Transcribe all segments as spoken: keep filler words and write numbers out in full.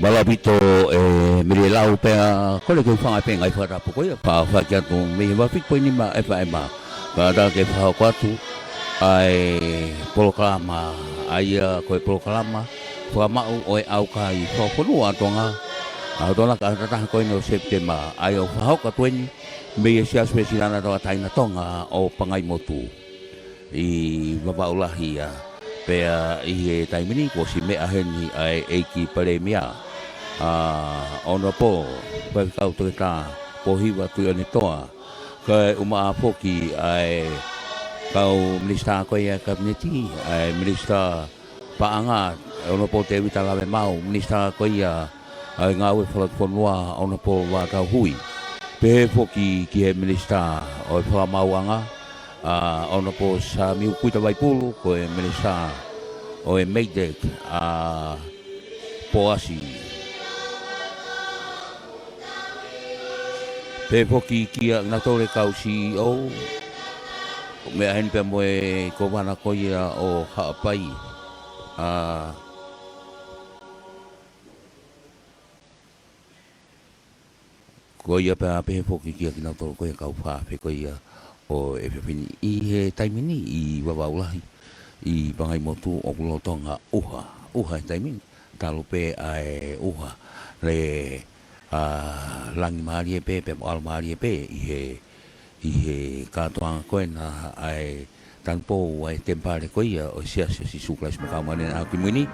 Mālō ʻaupito, ē, Mele Lau, pea kole ke u hūfanga pē he ngaahi fakatapu ko ia, pea fai atu mei he vafitu poini nima F M. Kātaki ke fakahoko atu ʻa e polokalama, ʻa ia ko e polokalama fakamaʻu ʻo e ʻaukai fakafonua ʻa Tonga, ʻa Tonga, ka ʻi he taha ko eni ʻo Sepitema, ʻa ia ʻoku fakahoko atu eni mei he Siasi Uēsiliana Tauʻatāina Tonga ʻo Pangaimotu ʻi Vavaʻu Lahi ia. Pea ʻi he taimi ni kuo ʻosi meʻa heni ʻa e ʻEiki Palēmia, ʻa Honourable Faifekau Toketā Pōhiva Tuʻiʻonetoa, kae ʻumaʻā foki ʻa e kau minisitā ko ia Kapineti, ʻa e Minisitā Paʻanga, Honourable Tēvita Lavemau, Minisitā ko ia ʻa e Ngāue Fakalotofonua, Honourable Vātau Hui. Pehē foki ki he Minisitā ʻo e Fakamaauʻanga, ʻa Honourable Samiu Kuita Vaipulu, ko e Minisitā ʻo e MEIDECC, ʻa Poasi. Pehē foki kia kinautolu e kau C E O, meʻa heni pea mo e Kōvana ko ia ʻo Haʻapai, ʻa ko ia pea pehē foki kia kinautolu ko ia kau fakafe ko ia ʻo e efiafi ni. ʻI he taimi ni ʻi Vavaʻu Lahi ʻi Pangaimotu ʻoku lolotonga ʻuha, ʻuha he taimi ni. Talu pē ʻa e ʻuha, le, ʻa, langi mālie pē, pea mo ʻalu mālie pē ʻi he, ʻi he kātoanga ko ena ʻa e tanupou ʻa e temipale ko ia ʻo e Siasi ʻo Sīsū Kalaisi mo e Kau Māʻoniʻoni ʻi he Ngaahi ʻAho Kimui Ni.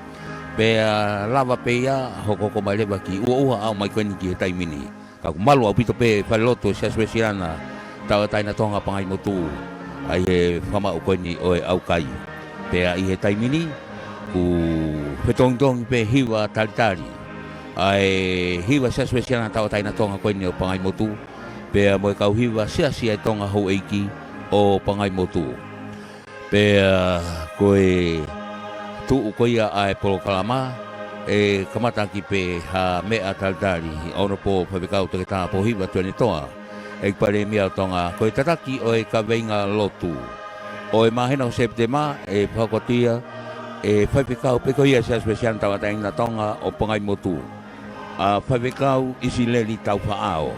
Pea lava pē ia, hokohoko mai leva ki ʻuha ʻuha ʻo aʻu mai ko eni ki he taimi ni. Ka ʻoku malu ʻaupito pē e fale lotu ʻo e Siasi Uēsiliana Tauʻatāina Tonga Pangaimotu, ʻa ia ʻoku fakamaʻu ko eni ʻo e ʻaukai. Pea ʻi he taimi ni, ʻoku fetongitongi pē hiva talitali ʻa e hiva Siasi Uēsiliana Tauʻatāina Tonga ko eni ʻo Pangaimotu, pea mo e kau hiva Siasi ʻa e Tonga Houʻeiki ʻo Pangaimotu. Pea ko e tuʻu ko ia ʻa e polokalama, ʻe kamata ʻaki pē ha meʻa talitali, Honourable Faifekau Toketā Pōhiva Tuʻiʻonetoa, ʻEiki Palēmia ʻo Tonga, ko e tataki ʻo e kaveinga lotu ʻo e māhina ʻo Sepitema, ʻe fakahoko atu ia ʻe he faifekau pē ko ia Siasi Uēsiliana Tauʻatāina Tonga ʻo Pangaimotu, ʻa Faifekau ʻIsileli Taufaʻao.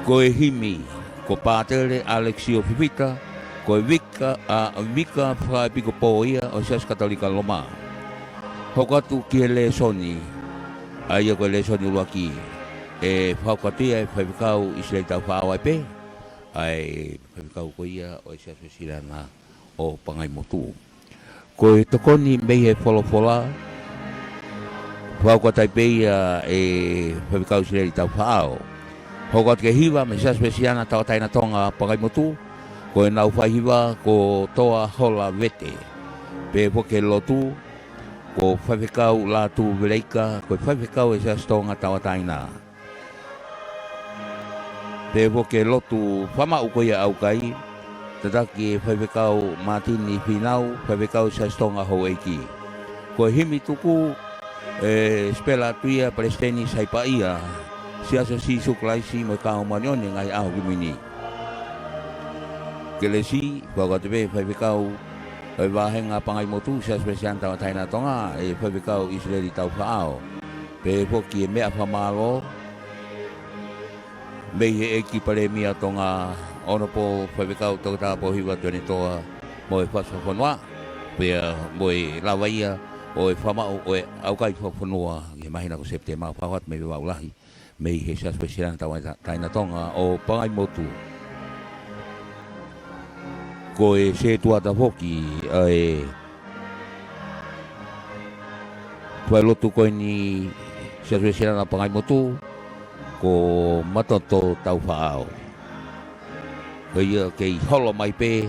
Ko e himi, ko Pātele ʻAlekisio Fifita, ko e vika, ʻa, vika fakaʻepisikopo ia ʻo e Siasi Katolika Loma. Hoko atu ki he lēsoni, ʻa ia ko e lēsoni ʻuluaki, ʻe fakahoko atu ia ʻe Faifekau ʻIsileli Taufaʻao ai pē, ʻa e faifekau ko ia ʻo e Siasi Uēsiliana ʻo Pangaimotu. Ko e tokoni mei he folofola, fakahoko atu ai pē ia ʻe Faifekau ʻIsileli Taufaʻao. Hoko atu ki he hiva mei he Siasi Uēsiliana Tauʻatāina Tonga Pangaimotu, ko ʻenau faihiva ko Toa Hola Vete. Pehē foki ki he lotu, ko Faifekau Lātū Veleika, ko e faifekau ʻo e Siasi Tonga Tauʻatāina. Pehē foki ki he lotu fakamaʻu ko ia ʻaukai, tataki ʻe Faifekau Mātini Fīnau, faifekau Siasi Tonga Houʻeiki. Ko e himi tuku, ʻe sipela atu ia Palesiteni Saipaia, Siasi ʻo Sīsū Kalaisi mo e Kau Māʻoniʻoni ʻi he Ngaahi ʻAho Kimui Ni. Kelesi, fakahoko atu pē ʻe he faifekau ʻo e vāhenga Pangaimotu, Siasi Uēsiliana Tauʻatāina Tonga, ʻe Faifekau ʻIsileli Taufaʻao. Pehē foki e meʻa fakamālō mei he ʻEiki Palēmia ʻo Tonga, Honourable Faifekau Toketā Pōhiva Tuʻiʻonetoa, mo e Fasi Fakafonua, pea mo e lava ia ʻo e fakamaʻu ʻo e ʻaukai fakafonua ʻi he māhina ko Sepitema, fakahoko atu mei Vavaʻu Lahi, mei he Siasi Uēsiliana Tauʻatāina Tonga ʻo Pangaimotu. Ko e sētuata foki ʻa e falelotu ko eni Siasi Uēsiliana Pangaimotu, ko Matoto Taufaʻao. Ko ia kei holo mai pē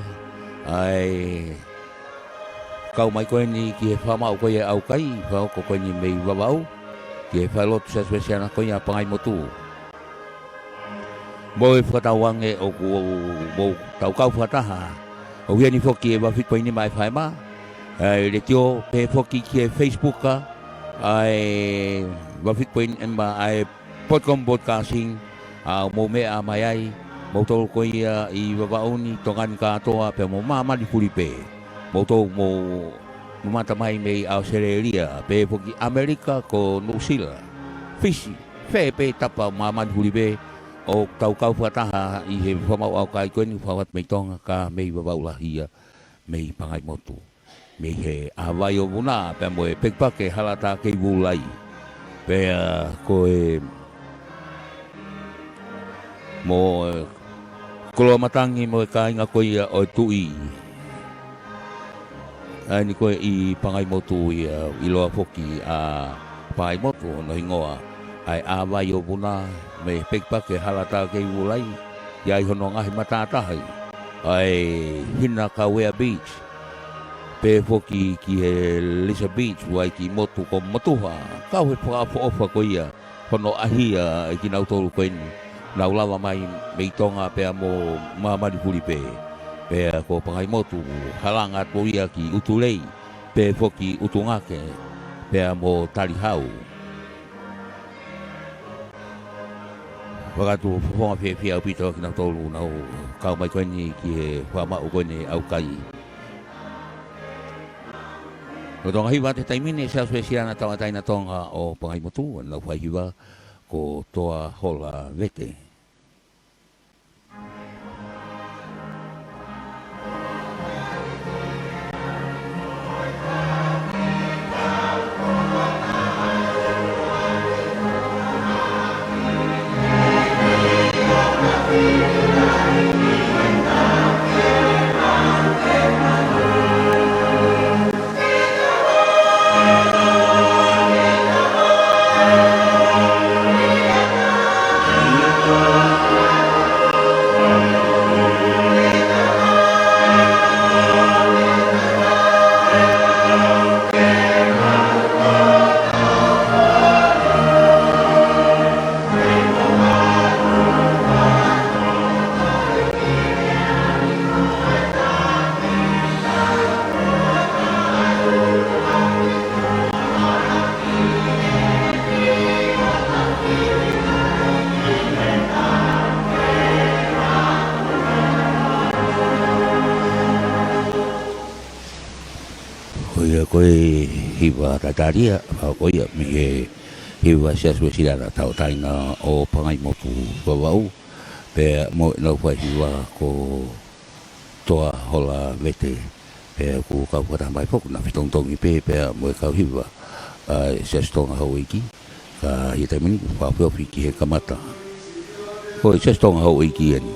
ʻa e kau mai ko eni ki he fakamaʻu ko ia ʻaukai, fakahoko ko eni mei Vavaʻu, ki he falelotu Siasi Uēsiliana ko ia Pangaimotu. Mo e fakatauange ʻoku mou tau kau fakataha, ʻoku ʻi heni foki e vafitu poini nima F M, ʻa e letiō, pehē foki ki he Facebook, ʻa e vafitu poini nima, ʻa e Potcom Broadcasting, ʻa mou meʻa mai ai, moutolu ko ia ʻi Vavaʻu ni, Tonga ni kātoa, pea mo māmani fuli pē. Moutolu mou mamata mai mei ʻAositelēlia, pehē foki ʻAmelika, ko Nuʻusila, Fisi, fē pē tapa ʻo māmani huli pē, ʻo tau kau fakataha ʻi he fakamaʻu ʻaukai ko eni, fakafeʻao mei Tonga, ka mei Vavaʻu lahi ia, mei Pangaimotu, mei he ʻAvai ʻo Vuna, pea mo e Pekipake Hala Tākei Vulai. Pea ko e, mo e koloa matangi mo e kāinga ko ia ʻo e tuʻi. ʻA eni ko ē ʻi Pangaimotu ia, ʻiloa foki ʻa Pangaimotu hono hingoa, ʻa e ʻAvai ʻo Vuna, mei he Pekipake Hala Tākei Vulai, ʻi ai hono ngaahi matātahi, ʻa e Hinakauea Beach, pehē foki ki he Lisa Beach, ʻoku ʻi ai ki motu ko Motuha, kau he fakaʻofoʻofa ko ia hono ʻaʻahi ʻa e kinautolu ko eni, nau lava mai mei Tonga pea mo māmani huli pē. Pea ko Pangaimotu, halanga atu ia ki ʻUtulei, pehē foki ʻUtungake, pea mo Talihau. Fakatau fofonga fiefia ʻaupito kinautolu nau kau mai ko eni ki he fakamaʻu ko eni ʻaukai. Ko Tonga hiva atu he taimi ni, Siaosi Uēsiliana Tauʻatāina Tonga ʻo Pangaimotu, nau fai hiva ko Toa Hola Vete. Ko ia ko e hiva tatalia, ʻa ko ia mei he hiva Siaosi Uēsiliana Tauʻatāina ʻo Pangaimotu Vavaʻu, pea mo ʻenau fai hiva ko Toa Hola Vete, pea ʻoku kau fakataha mai foki, naʻa fetongitongi pē, pea mo e kau hiva, ʻa e Siasi Tonga Houʻeiki, ka ʻi he taimi ni, fakaʻofoʻofa ki he kamata. Ko e Siasi Tonga Houʻeiki eni.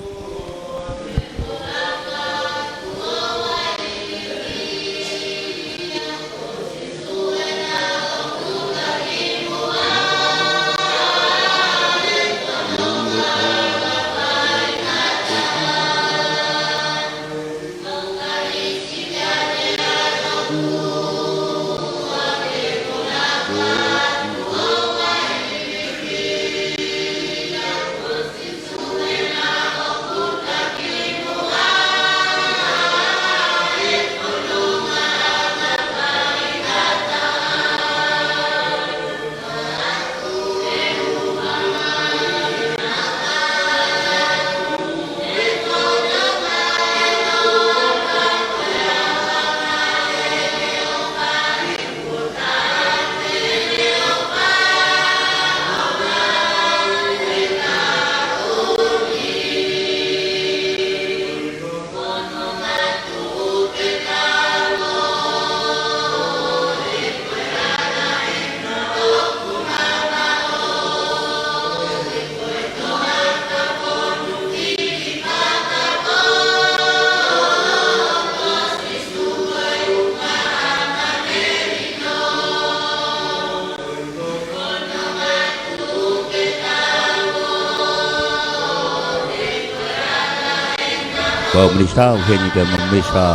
Ko e Minisitā ʻoku heni pē mo e Minisitā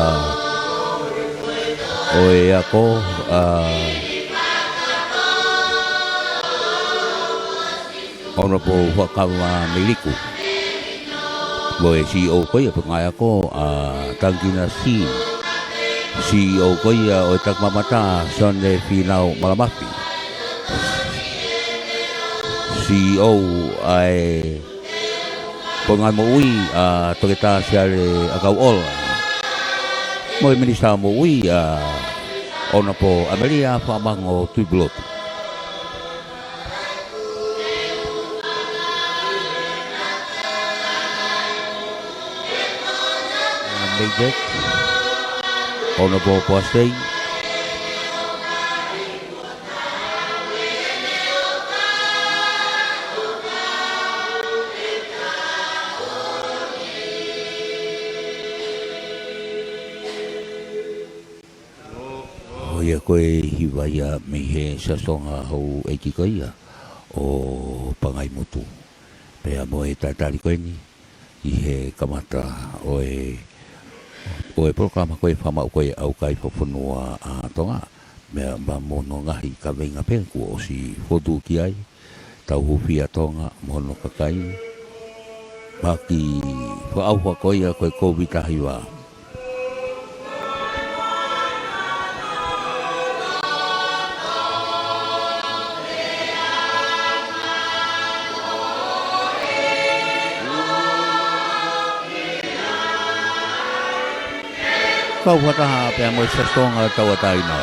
ʻo e Ako, ʻa Honorable Huʻakavameiliku. Mo e C E O ko ia ʻo e Potungāue Ako, ʻa Tangikina Sī. C E O ko ia ʻo e Takimamata, Sione Fīnau Malamafi. C E O ʻa e Potungāue Moʻui, ʻa Toketā Siale ʻAkauʻola. Mo e Minisitā Moʻui, ʻa Honourable ʻAmelia Fakamango Tuʻipulotu. Meitek, Honourable Poasi. ʻO ia ko e hiva ia mei he Siasi Tonga Houʻeiki ko ia ʻo Pangaimutu. Pea mo e talitali ko eni ʻi he kamata ʻo e, ʻo e polokalama ko e fakamaʻu ko e ʻaukai fakafonua ʻa Tonga. Pea mo hono ngaahi kaveinga pē kuo ʻosi fotu ki ai. Tau hūfia Tonga mo hono kakai. Mahaki fakaʻauha ko ia ko e Kōviti taha hiva. Kau fakataha pea mo e Siasi Tonga Tauʻatāina.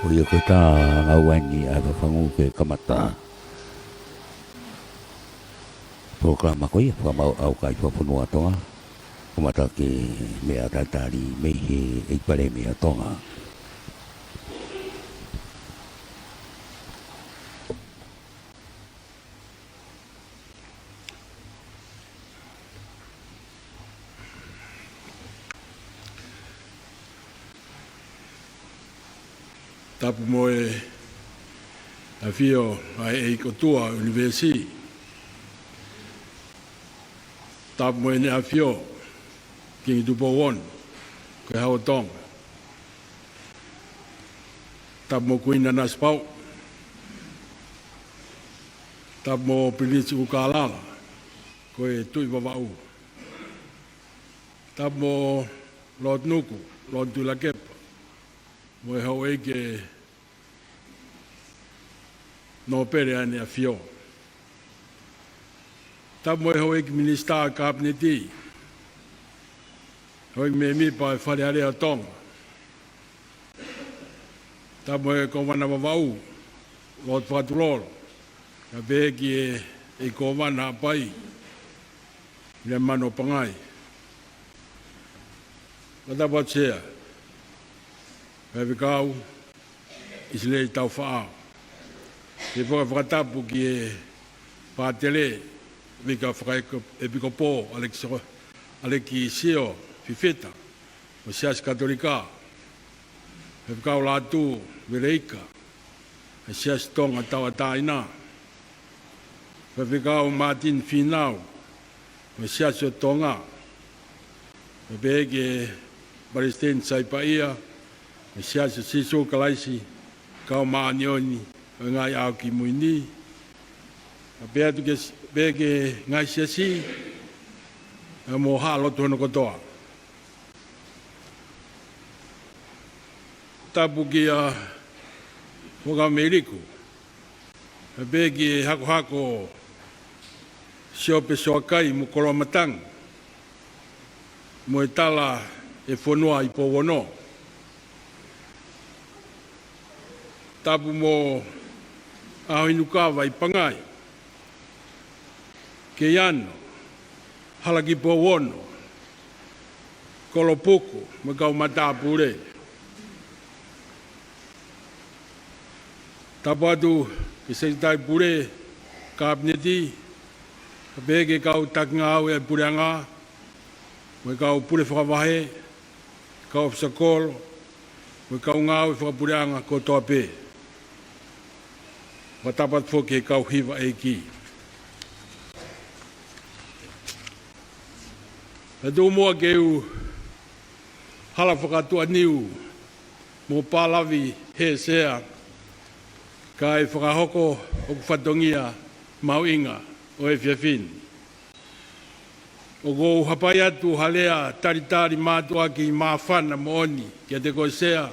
ʻO ia ko e tā ngāue ni ʻa e fafangu ke kamata. Polokalama ko ia fakamaʻu ʻaukai fakafonua ʻa Tonga. Kamata ke meʻa talitali mei he ʻEiki Palēmia ʻa Tonga. Tapu mo e ʻAfio ʻa e ʻEiki ʻOtua ʻUnivēsi. Tapu mo ʻEne ʻAfio Kingi Tupou Ono, ko e Hau ʻo Tonga. Tapu mo Kuini Nanasipauʻu. Tapu mo Pilinisi ʻUlukālala, ko e Tuʻi Vavaʻu. Tapu mo Lord Nuku, Lord Tuʻilakepa, mo e houʻeiki nōpele ʻa ʻEne ʻAfio. Tapu mo e houʻeiki minisitā, kapineti, houʻeiki mēmipa ʻo e Fale Alea ʻo Tonga, Tapu mo e Kōvana Vavaʻu, Lord Fakatulolo, kae pehē ki he, ʻEiki Kōvana Haʻapai, Filemano Pangai. Fakatapu atu Sea, Faifekau ʻIsileli Taufaʻahau. Pea foki fakatapu ki he Pātele, Vika Fakaʻepikopō, ʻAlekisio, ʻAlekisio Fifita, ʻo e Siasi Katolika, Faifekau Lātū Veleika, ʻo e Siasi Tonga Tauʻatāina, Faifekau Martin Fīnau, ʻo e Siasi ʻo Tonga, kae pehē ki he Palesiteni Saipaia, ʻo e Siasi ʻo Sīsū Kalaisi Kau Māʻoniʻoni ʻo e Ngaahi ʻAho Kimui Ni, kae pehē atu ki he, pehē ki he ngaahi siasi, ʻa mo e haʻa lotu hono kotoa. Tapu kia Fuakava Meiliku, kae pehē ki he hakohako Siope Soakai mo Koloamatangi, mo e Tala ʻo e Fonua ʻi Pouono. Tapu mo ʻAhoʻinukava ʻi Pangai, Keiano, Halakipouono, Kolopuku, mo e kau matāpule. Tapu atu ki he Sekelitali Pule, Kapineti, kae pehē ki he kau taki ngāue ʻa e Puleʻanga, mo e kau pule fakavahe, kau ʻōfisa kolo, mo e kau ngāue fakapuleʻanga kotoa pē. Fakatapu atu foki ki he kau hiva ʻeiki. Pea tuku muʻa ke u hala fakatuʻaniu mo pālavi he Sea, kae fakahoko hoku fatongia mahuʻinga ʻo e efiafi ni. ʻOku ou hapai atu ha lea talitali mātuʻaki māfana moʻoni kiate koe Sea,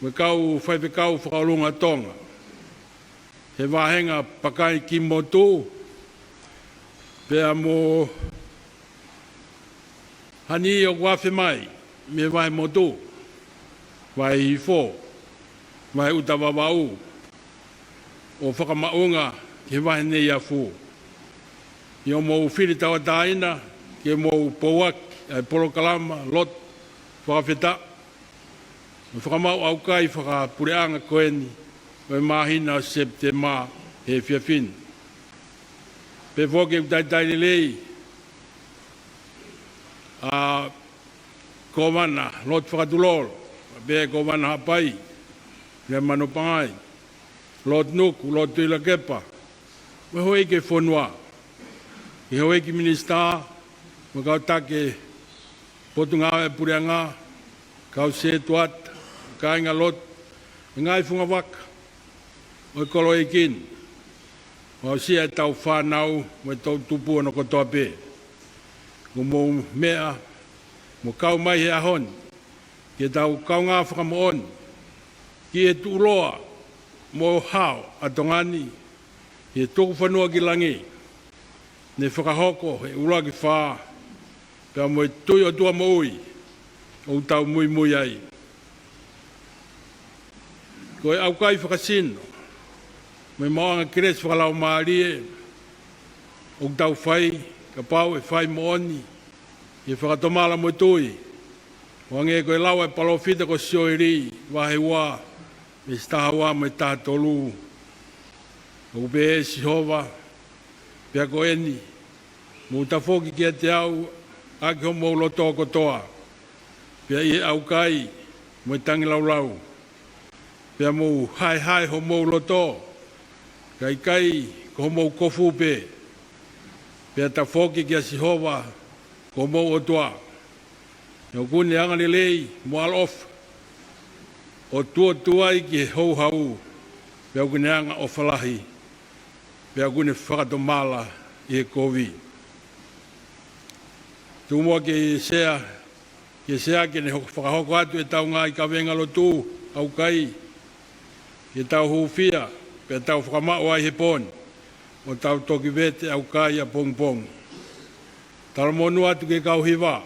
mo e kau faifekau fakaʻolunga Tonga he vāhenga Pakai ki Motu, pea mo ha niʻihi ʻoku afe mai mei he Vahemotu, Vahehifo, Vaheʻuta Vavaʻu, ʻo fakamaʻunga ki he Vahe Neiafu, ʻi hoʻomou fili tauʻatāina ke mou pouaki ʻa e polokalama lotu fakafetaʻi mo e fakamaʻu ʻaukai fakapuleʻanga ko eni ʻo e māhina ʻo Sepitema he efiafi ni. Pehē foki ʻeku talitali lelei ʻa Kōvana Lord Fakatulolo, pea Kōvana Haʻapai, Filemano Pangai, Lord Nuku, Lord Tuʻilakepa, mo e houʻeiki ʻo e fonua, ki he houʻeiki minisitā, mo e kau taki potungāue ʻa e puleʻanga, kau sētuata, kāinga lotu, mo e ngaahi fungavaka ʻo e kolo ʻeiki ni, ʻo aʻusia ʻetau fānau mo e toʻutupu hono kotoa pē. ʻOku mou meʻa mo kau mai he ʻaho ni ke tau kaungā fakamoʻoni ki he tuʻuloa mo e hao ʻa Tonga ni, ki he tuku fonua ki langi ne fakahoko he ʻuluaki fā, pea mo e tui ʻOtua moʻui ʻoku tau muimui ai. Ko e ʻaukai fakasino mo e maʻuʻanga kelesi fakalaumālie ʻoku tau fai, kapau ʻe fai moʻoni ʻi he fakatomala mo e tui, ʻo hangē ko e lau ʻa e palōfita ko Sioeli, vahe ua, veesi taha ua mo e taha tolu. ʻOku pehē ʻe Sihova, Pea ko eni, mou tafoki kiate au ʻaki homou loto kotoa, pea ʻi he ʻaukai mo e tangilaulau, pea mou haehae homou loto, kae ʻikai ko homou kofu pē, pea tafoki kia Sihova ko homou ʻOtua. He ʻoku ne angalelei mo ʻaloʻofa, ʻo tuʻotuʻai ki he houhau, pea ʻoku ne angaʻofa lahi, pea ʻoku ne fakatomala ʻi he kovi. Tuku muʻa ke Sea, ke Sea ke ne hoko, fakahoko atu ʻetau ngaahi kavenga lotu ʻaukai, ke tau hūfia, pea tau fakamaʻu ai he pō ni, ʻo tau toki vete ʻaukai ʻapongipongi. Talamonū atu ki he kau hiva,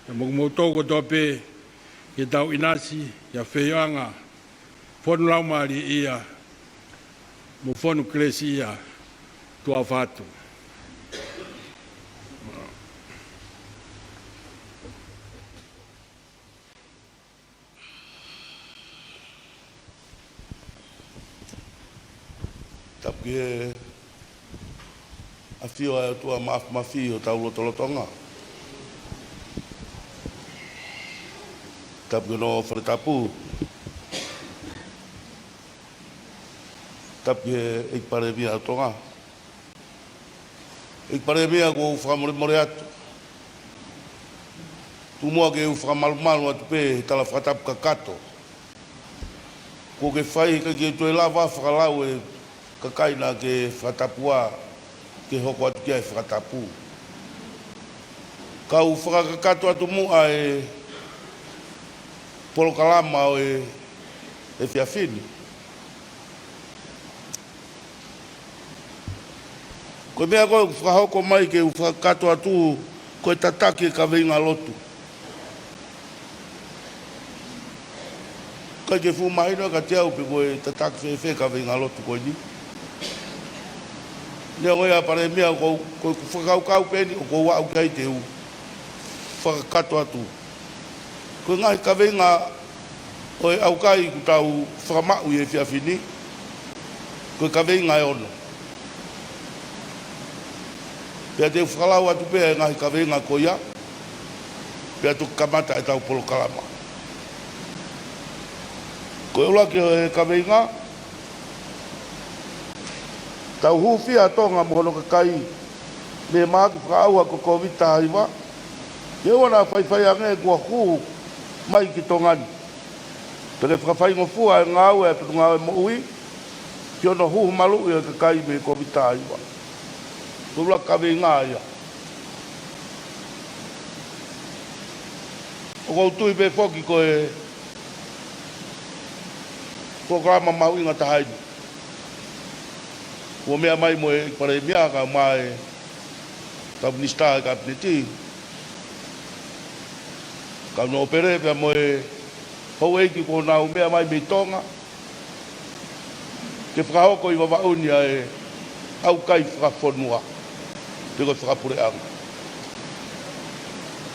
pea mo kimoutolu kotoa pē, ke tau ʻinasi ʻi ha feioʻanga Fonu laumālie ia, mo fonu kelesi ia, tuʻa ʻofa atu. Tapu ki he ʻafio ʻa e ʻOtua Māfimafi ʻi hotau lotolotonga. Tapu ki hono fale tapu. Tapu ki he ʻEiki Palēmia ʻo Tonga. ʻEiki Palēmia, ʻoku ou fakamolemole atu. Tuku muʻa ke u fakamalumalu atu pē he tala fakatapu kakato kuo ke fai, ka ʻikai ke toe lava fakalau e kakai naʻa ke fakatapua ke hoko atu ki ai e fakatapu. Kau fakakakato atu muʻa e polokalama ʻo e efiafi ni. Ko e meʻa ko ē ʻoku fakahoko mai ke u fakakakato atu, ko e tataki e kaveinga lotu. ʻIkai ke fuʻu mahino kiate au pe ko e tataki fēfē e kaveinga lotu ko eni. Neongo ia Palēmia, ko, ko e fakakaukau pē eni ʻoku ou aʻu ki ai te u fakakakato atu. Ko e ngaahi kaveinga ʻo e ʻaukai ʻoku tau fakamaʻu ʻi he efiafi ni, ko e kaveinga ʻe ono. Pea te u fakalau atu pē e ngaahi kaveinga ko ia, pea toki kamata ʻetau polokalama. Ko e ʻuluaki ʻo e kaveinga, tau hūfia ʻa Tonga mo hono kakai mei he mahaki fakaʻauha ko e Kōviti taha hiva, ke ʻoua naʻa faifai ange kuo hū mai ki Tonga ni. Pea ke fakafaingofua e ngāue ʻa e Potungāue Moʻui ki hono huhu maluʻi ʻo e kakai mei he Kōviti taha hiva. Ko e ʻuluaki kaveinga ia. ʻOku ou tui pē foki ko e polokalama mahuʻinga taha eni. Kuo meʻa mai mo e Palēmia kae ʻumaʻā e kau minisitā ʻo e Kapineti, kau nōpele pea mo e houʻeiki kuo nau meʻa mai mei Tonga, ke fakahoko ʻi Vavaʻu ni ʻa e ʻaukai fakafonua, pe ko e fakapuleʻanga.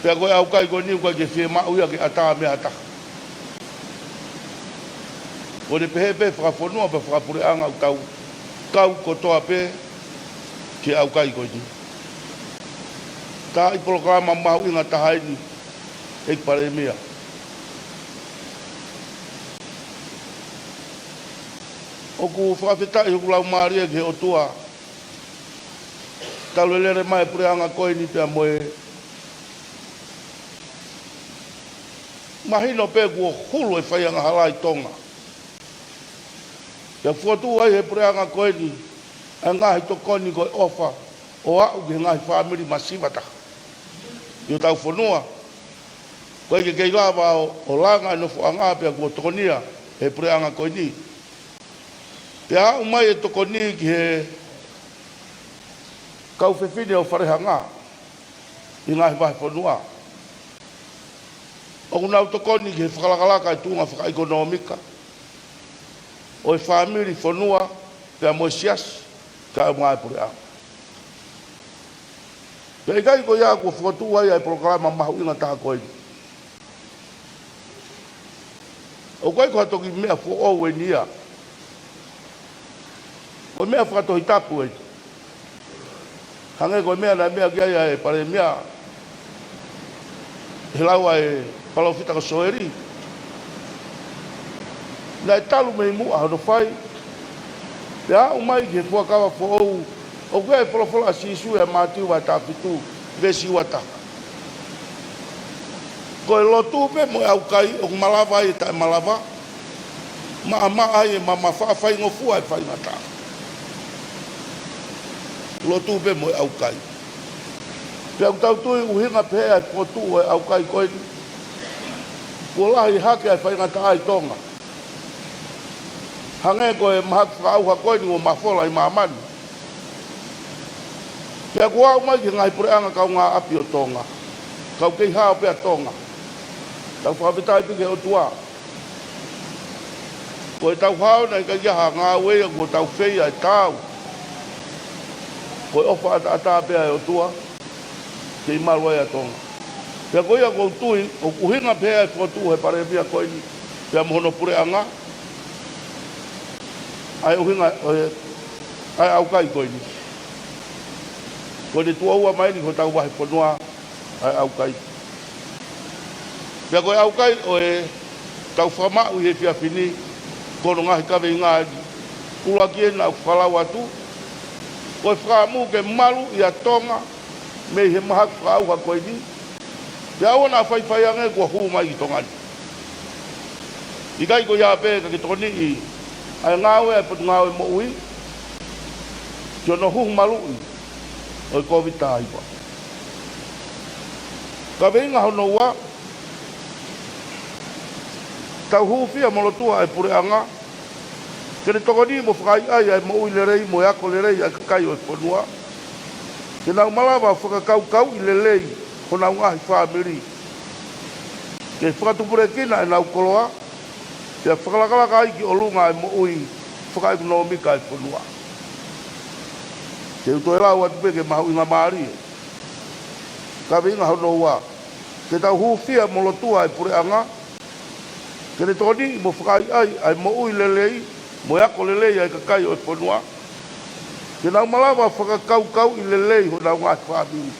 Pea ko e ʻaukai ko eni ʻoku ʻikai ke fiemaʻu ia ke ʻatā mei ha taha. ʻOku ne pehē pē fakafonua pea fakapuleʻanga, ʻoku tau kau kotoa pē ki he ʻaukai ko eni. Taaʻi polokalama mahuʻinga taha eni, ʻEiki Palēmia. ʻOku fakafetaʻi hoku laumālie ki he ʻOtua, talu e lele mai e puleʻanga ko eni pea mo e mahino pē kuo hulu e faiangahala ʻi Tonga. Pea fokotuʻu ai he puleʻanga ko eni ʻa e ngaahi tokoni ko e ʻofa ʻo aʻu ki he ngaahi fāmili masiva taha ʻi hotau fonua. ʻOku ʻikai ke kei lava ʻo, ʻo langa e nofoʻanga pea kuo tokonia he puleʻanga ko eni. Pea aʻu mai e tokoni ki he kau fefine ʻo Falehanga ʻi he ngaahi vahefonua. ʻOku nau tokoni ki he fakalakalaka e tuʻunga fakaʻekonōmika ʻo e fāmili, fonua, pea mo e siasi, kae ʻumaʻā e puleʻanga. Pea ʻikai ko ia kuo fokotuʻu ai ʻa e polokalama mahuʻinga taha ko eni. ʻOku ʻikai ko ha toki meʻa foʻou eni ia. Ko e meʻa fakatohitapu eni. Hangē ko e meʻa naʻe meʻa ki ai ʻa e Palēmia he lau ʻa e palōfita ko Soeli. Naʻe talu mei muʻa hono fai. Pea aʻu mai ki he fuakava foʻou, ʻoku ʻi ai e folofola ʻa Sīsū ʻia Mātiu vahe taha fitu, veesi ua taha. Ko e lotu pē mo e ʻaukai, ʻoku malava ai e taʻemalava, maʻamaʻa ai e mamafa, faingofua e faingataʻa. Lotu pē mo e ʻaukai. Pea ʻoku tau tui ʻuhinga pē ʻa e fokotuʻu ʻo e ʻaukai ko eni, kuo lahi hake ʻa e faingataʻa ʻi Tonga. Hangē ko e mahaki fakaʻauha ko eni kuo mafola ʻi māmani. Pea kuo aʻu mai ki he ngaahi puleʻanga kaungāʻapi ʻo Tonga. Kau kei hao pē ʻa Tonga. Tau fakafetaʻi pē ki he ʻOtua. Ko ʻetau hao naʻe ʻikai ha ngāue ia kuo tau fai ʻa e taau. Ko e ʻofa ʻataʻatā pē ʻa e ʻOtua, kei malu ai ʻa Tonga. Pea ko ia ʻoku ou tui, ʻoku ʻuhinga pē ʻa e fokotuʻu ʻe he Palēmia ko eni, pea mo hono puleʻanga, ʻa e ʻuhinga ʻo e, ʻa e ʻaukai ko eni. Ko ʻene tuʻo ua mai eni ki hotau vahefonua, ʻa e ʻaukai. Pea ko e ʻaukai ʻoku tau fakamaʻu he efiafi ni, ko hono ngaahi kaveinga eni. ʻUluaki eni naʻa ku fakalau atu, ko e fakaʻamu ke malu ʻa Tonga mei he mahaki fakaʻauha ko eni. Pea ʻoua naʻa faifai ange kuo hū mai ki Tonga ni. ʻIkai ko ia pē ka ke tokoniʻi ʻa e ngāue ʻa e Potungāue Moʻui, ki hono huhu maluʻi ʻo e Kōviti taha hiva. Kaveinga hono ua, tau hūfia mo lotua ʻa e puleʻanga, ke ne tokoniʻi mo fakaʻaiʻai ʻa e moʻui lelei mo e ako lelei ʻa e kakai ʻo e fonua. Ke nau malava fakakaukauʻi lelei honau ngaahi fāmili. Ke fakatupulekina ʻenau koloa, pea fakalakalaka ai ki ʻolunga ʻa e moʻui fakaʻekonōmika ʻa e fonua. Te u toe lau atu pē ke mahuʻinga mālie. Kaveinga hono ua, ke tau hūfia mo lotua ʻa e puleʻanga, ke ne tokoniʻi mo fakaʻaiʻai ʻa e moʻui lelei mo e ako lelei ʻa e kakai ʻo e fonua. Ke nau malava fakakaukauʻi lelei honau ngaahi fāmili.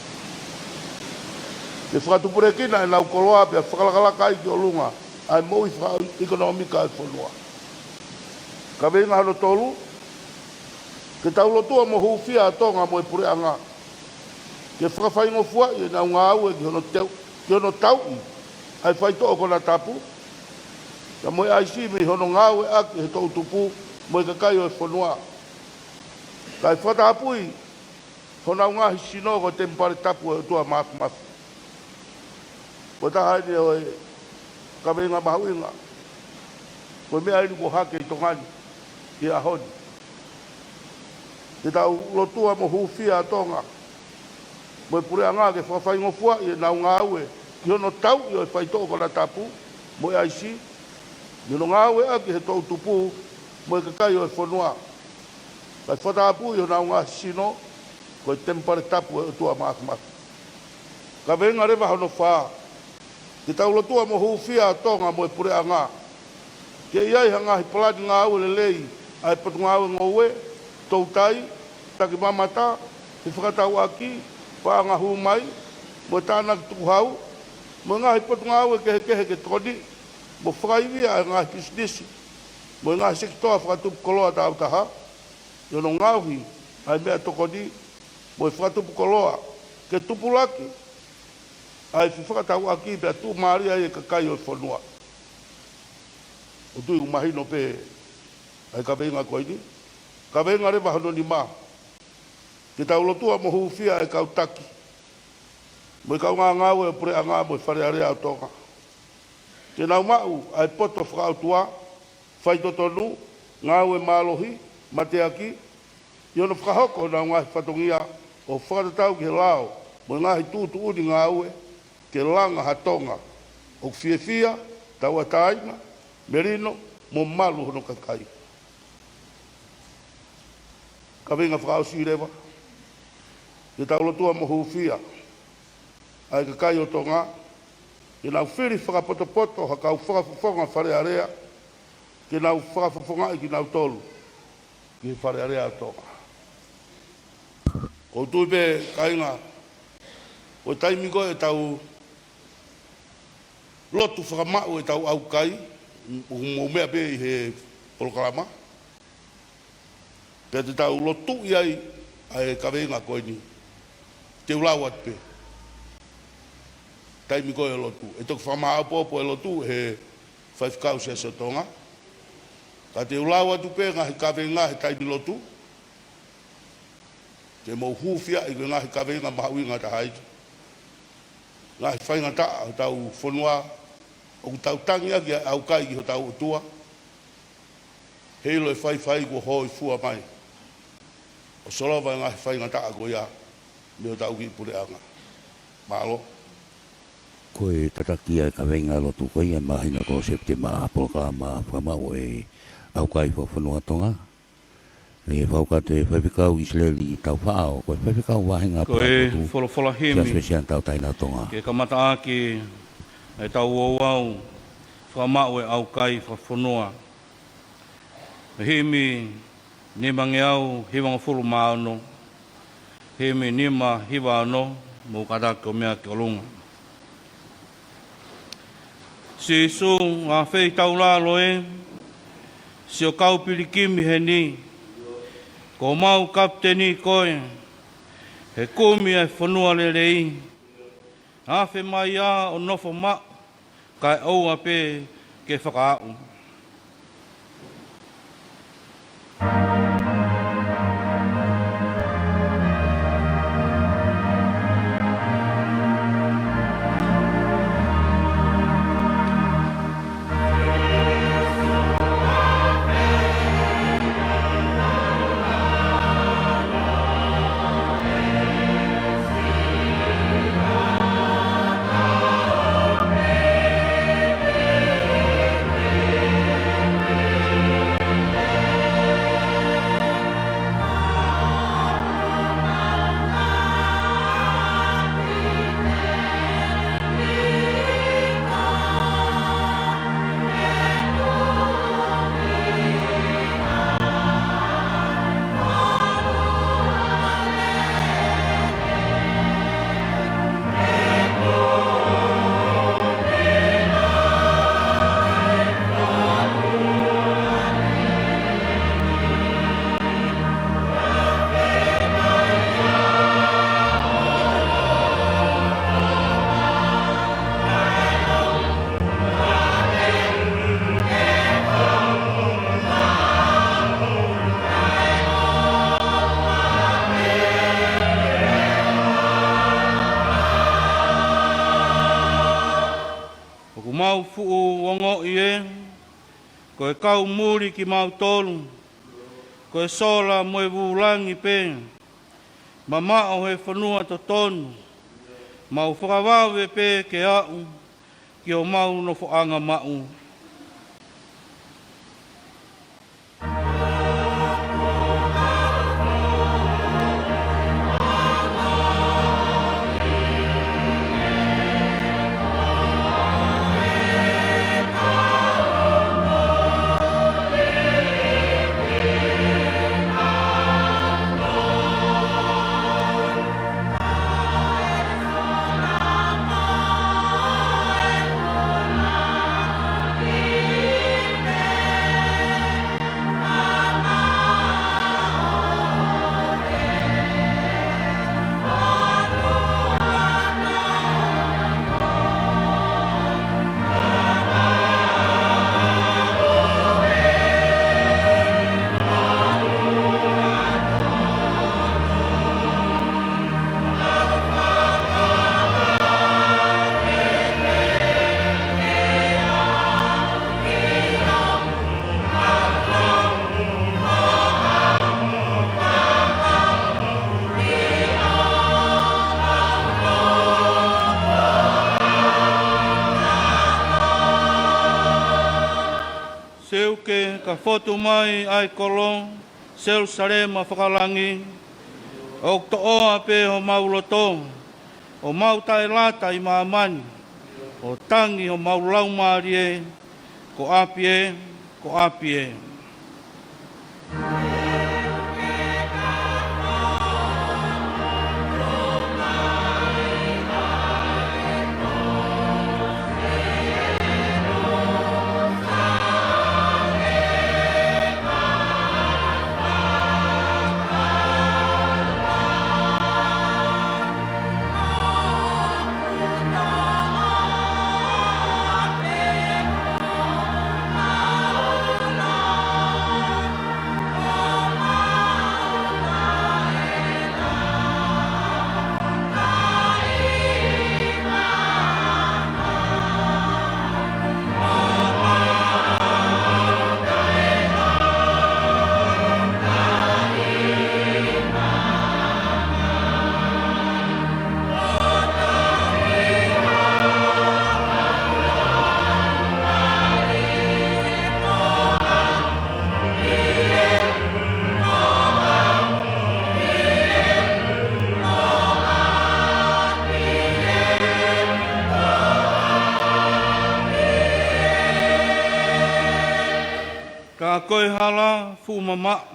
Ke fakatupulekina ʻenau koloa pea fakalakalaka ai ki ʻolunga ʻa e moʻui fakaʻekonōmika ʻa e fonua. Kaveinga hono tolu, ke tau lotua mo hūfia ʻa Tonga mo e puleʻanga, ke fakafaingofuaʻi ʻenau ngāue ki hono teu-, ki hono tauʻi ʻa e faitoʻo konatapu, pea mo e ʻaisi mei hono ngāueʻaki ʻe he toʻutupu mo e kakai ʻo e fonua. Kae fakatapui honau ngaahi sino ko e temipale tapu ʻo e ʻOtua Māfimafi. Ko e taha eni ʻo e kaveinga mahuʻinga, ko e meʻa eni kuo hake ʻi Tonga ni ʻi he ʻaho ni. Ke tau lotua mo hūfia ʻa Tonga mo e puleʻanga ke fakafaingofuaʻi ʻenau ngāue ki hono tauʻi ʻo e faitoʻo konatapu mo e ʻaisi, mei hono ngāueʻaki ʻe he toʻutupu mo e kakai ʻo e fonua. Kae fakatapui honau ngaahi sino ko e temipale tapu ʻo e ʻOtua Māfimafi. Kaveinga leva hono fā, ke tau lotua mo hūfia ʻa Tonga mo e puleʻanga, ke ʻi ai ha ngaahi palani ngāue lelei ʻa e Potungāue Ngoue, Toutai, Takimamata, Fefakatauʻaki, Paʻanga Hū Mai, mo e Tānaki Tukuhau, mo e ngaahi potungāue kehekehe ke tokoniʻi mo fakaivia ʻa e ngaahi pisinisi mo e ngaahi sekitoa fakatupu koloa tāutaha, ʻi hono ngaohi ʻa e meʻatokoni mo e fakatupu koloa ke tupulaki ʻa e fefakatauʻaki pea tuʻumālie ai e kakai ʻo e fonua. ʻOku ou tui ʻoku mahino pē ʻa e kaveinga ko eni. Kaveinga leva hono nima, ke tau lotua mo hūfia ʻa e kau taki mo e kaungā ngāue ʻo e puleʻanga mo e Fale Alea ʻo Tonga, ke nau maʻu ʻa e poto fakaʻotua, faitotonu, ngāue mālohi, mateaki, ʻi hono fakahoko honau ngaahi fatongia ʻo fakatatau ki he lao mo e ngaahi tuʻutuʻuni ngāue, ke langa ha Tonga ʻoku fiefia, tauʻatāina, melino, mo malu hono kakai. Kaveinga fakaʻosi leva, ke tau lotua mo hūfia ʻa e kakai ʻo Tonga, ke nau fili fakapotopoto ha kau fakafofonga Fale Alea, ke nau fakafofongaʻi kinautolu ki he Fale Alea ʻo Tonga. ʻOku ou tui pē kāinga, ko e taimi ko ē ʻetau lotu fakamaʻu ʻetau ʻaukai, ʻoku mou meʻa pē ʻi he polokalama, pea te tau lotuʻi ai ʻa e kaveinga ko eni. Te u lau atu pē. Taimi ko ē ʻo e lotu, ʻe toki fakamāʻopoʻopo e lotu ʻe he faifekau Siasi ʻo Tonga. Ka te u lau atu pē ngaahi kaveinga he taimi lotu, ke mou hūfiaʻi ko e ngaahi kaveinga mahuʻinga taha ia. Ngaahi faingataʻa hotau fonua, ʻoku tau tangi ʻaki ʻa e ʻaukai ki hotau ʻOtua, heiʻilo e faifai kuo hōifua mai ʻo solova e ngaahi faingataʻa ko ia mei hotau kiʻi puleʻanga. Mālō. Ko e tataki ʻa e kaveinga lotu ko ia māhina ko Sepitema, polokalama fakamaʻu ʻe he ʻaukai fakafonua Tonga. ʻE fakakau atu ʻe Faifekau ʻIsileli Taufaʻahau, ko e faifekau vahenga Ko e Pātutu, folofola himi. Siasi Uēsiliana Tauʻatāina ʻo Tonga. Ke kamataʻaki ʻetau ouau fakamaʻu e ʻaukai fakafonua. Himi nimangeau hivangofulu mā ono. Himi nima hiva ono, mou kātaki ʻo meʻa ki ʻolunga. Sīsū, ʻa e feitaulalo ē, sio kau pilikimi heni, ko homau kapiteni koe, he kumi e fonua lelei, afe mai ā ʻo nofo maʻu, kae ʻoua pē ke fakaaʻu. ʻOku mau fuʻu ongoʻi ē, ko e kau muli kimautolu, ko e sola mo e vūlangi pē, mamaʻo he fonua totonu, mau fakavave pē ke aʻu ki homau nofoʻanga maʻu. Seuke ka fotu mai ʻa e kolo, Selusalema fakalangi, ʻoku toʻoa pē homau loto, ʻo mau taʻelata ʻi māmani, ʻo tangi homau laumālie, ko ʻapi ē, ko ʻapi ē. Ka ko e hala fuʻu mamaʻo,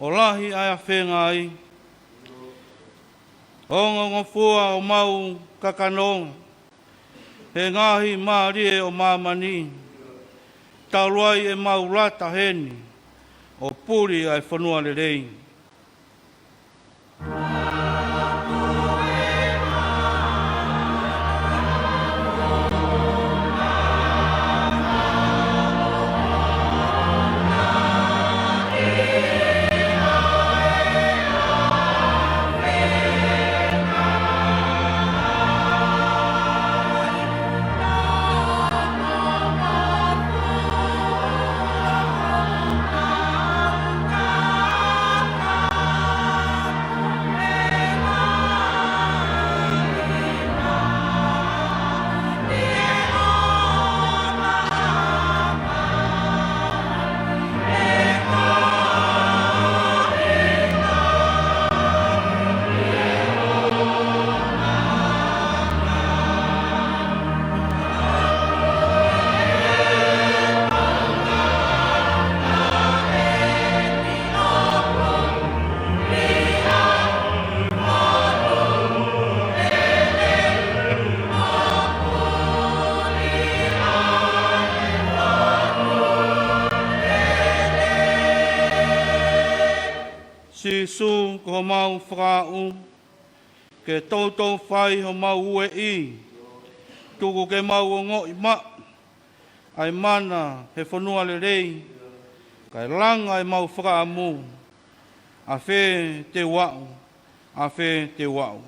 ʻo lahi ʻa e afenga ai. Ongongofua ʻo mau kakano, he ngaahi mālie ʻo māmani, talu ai ʻemau lata heni, ʻo puli ʻa e fonua lelei. Sīsū ko homau fakaʻau, ke toutou fai homau ueʻi, tuku ke mau ongoʻi maʻu ʻa e mana he fonua lelei, kae langa ʻemau fakaʻamu, ʻafē te u aʻu, ʻafē te u aʻu.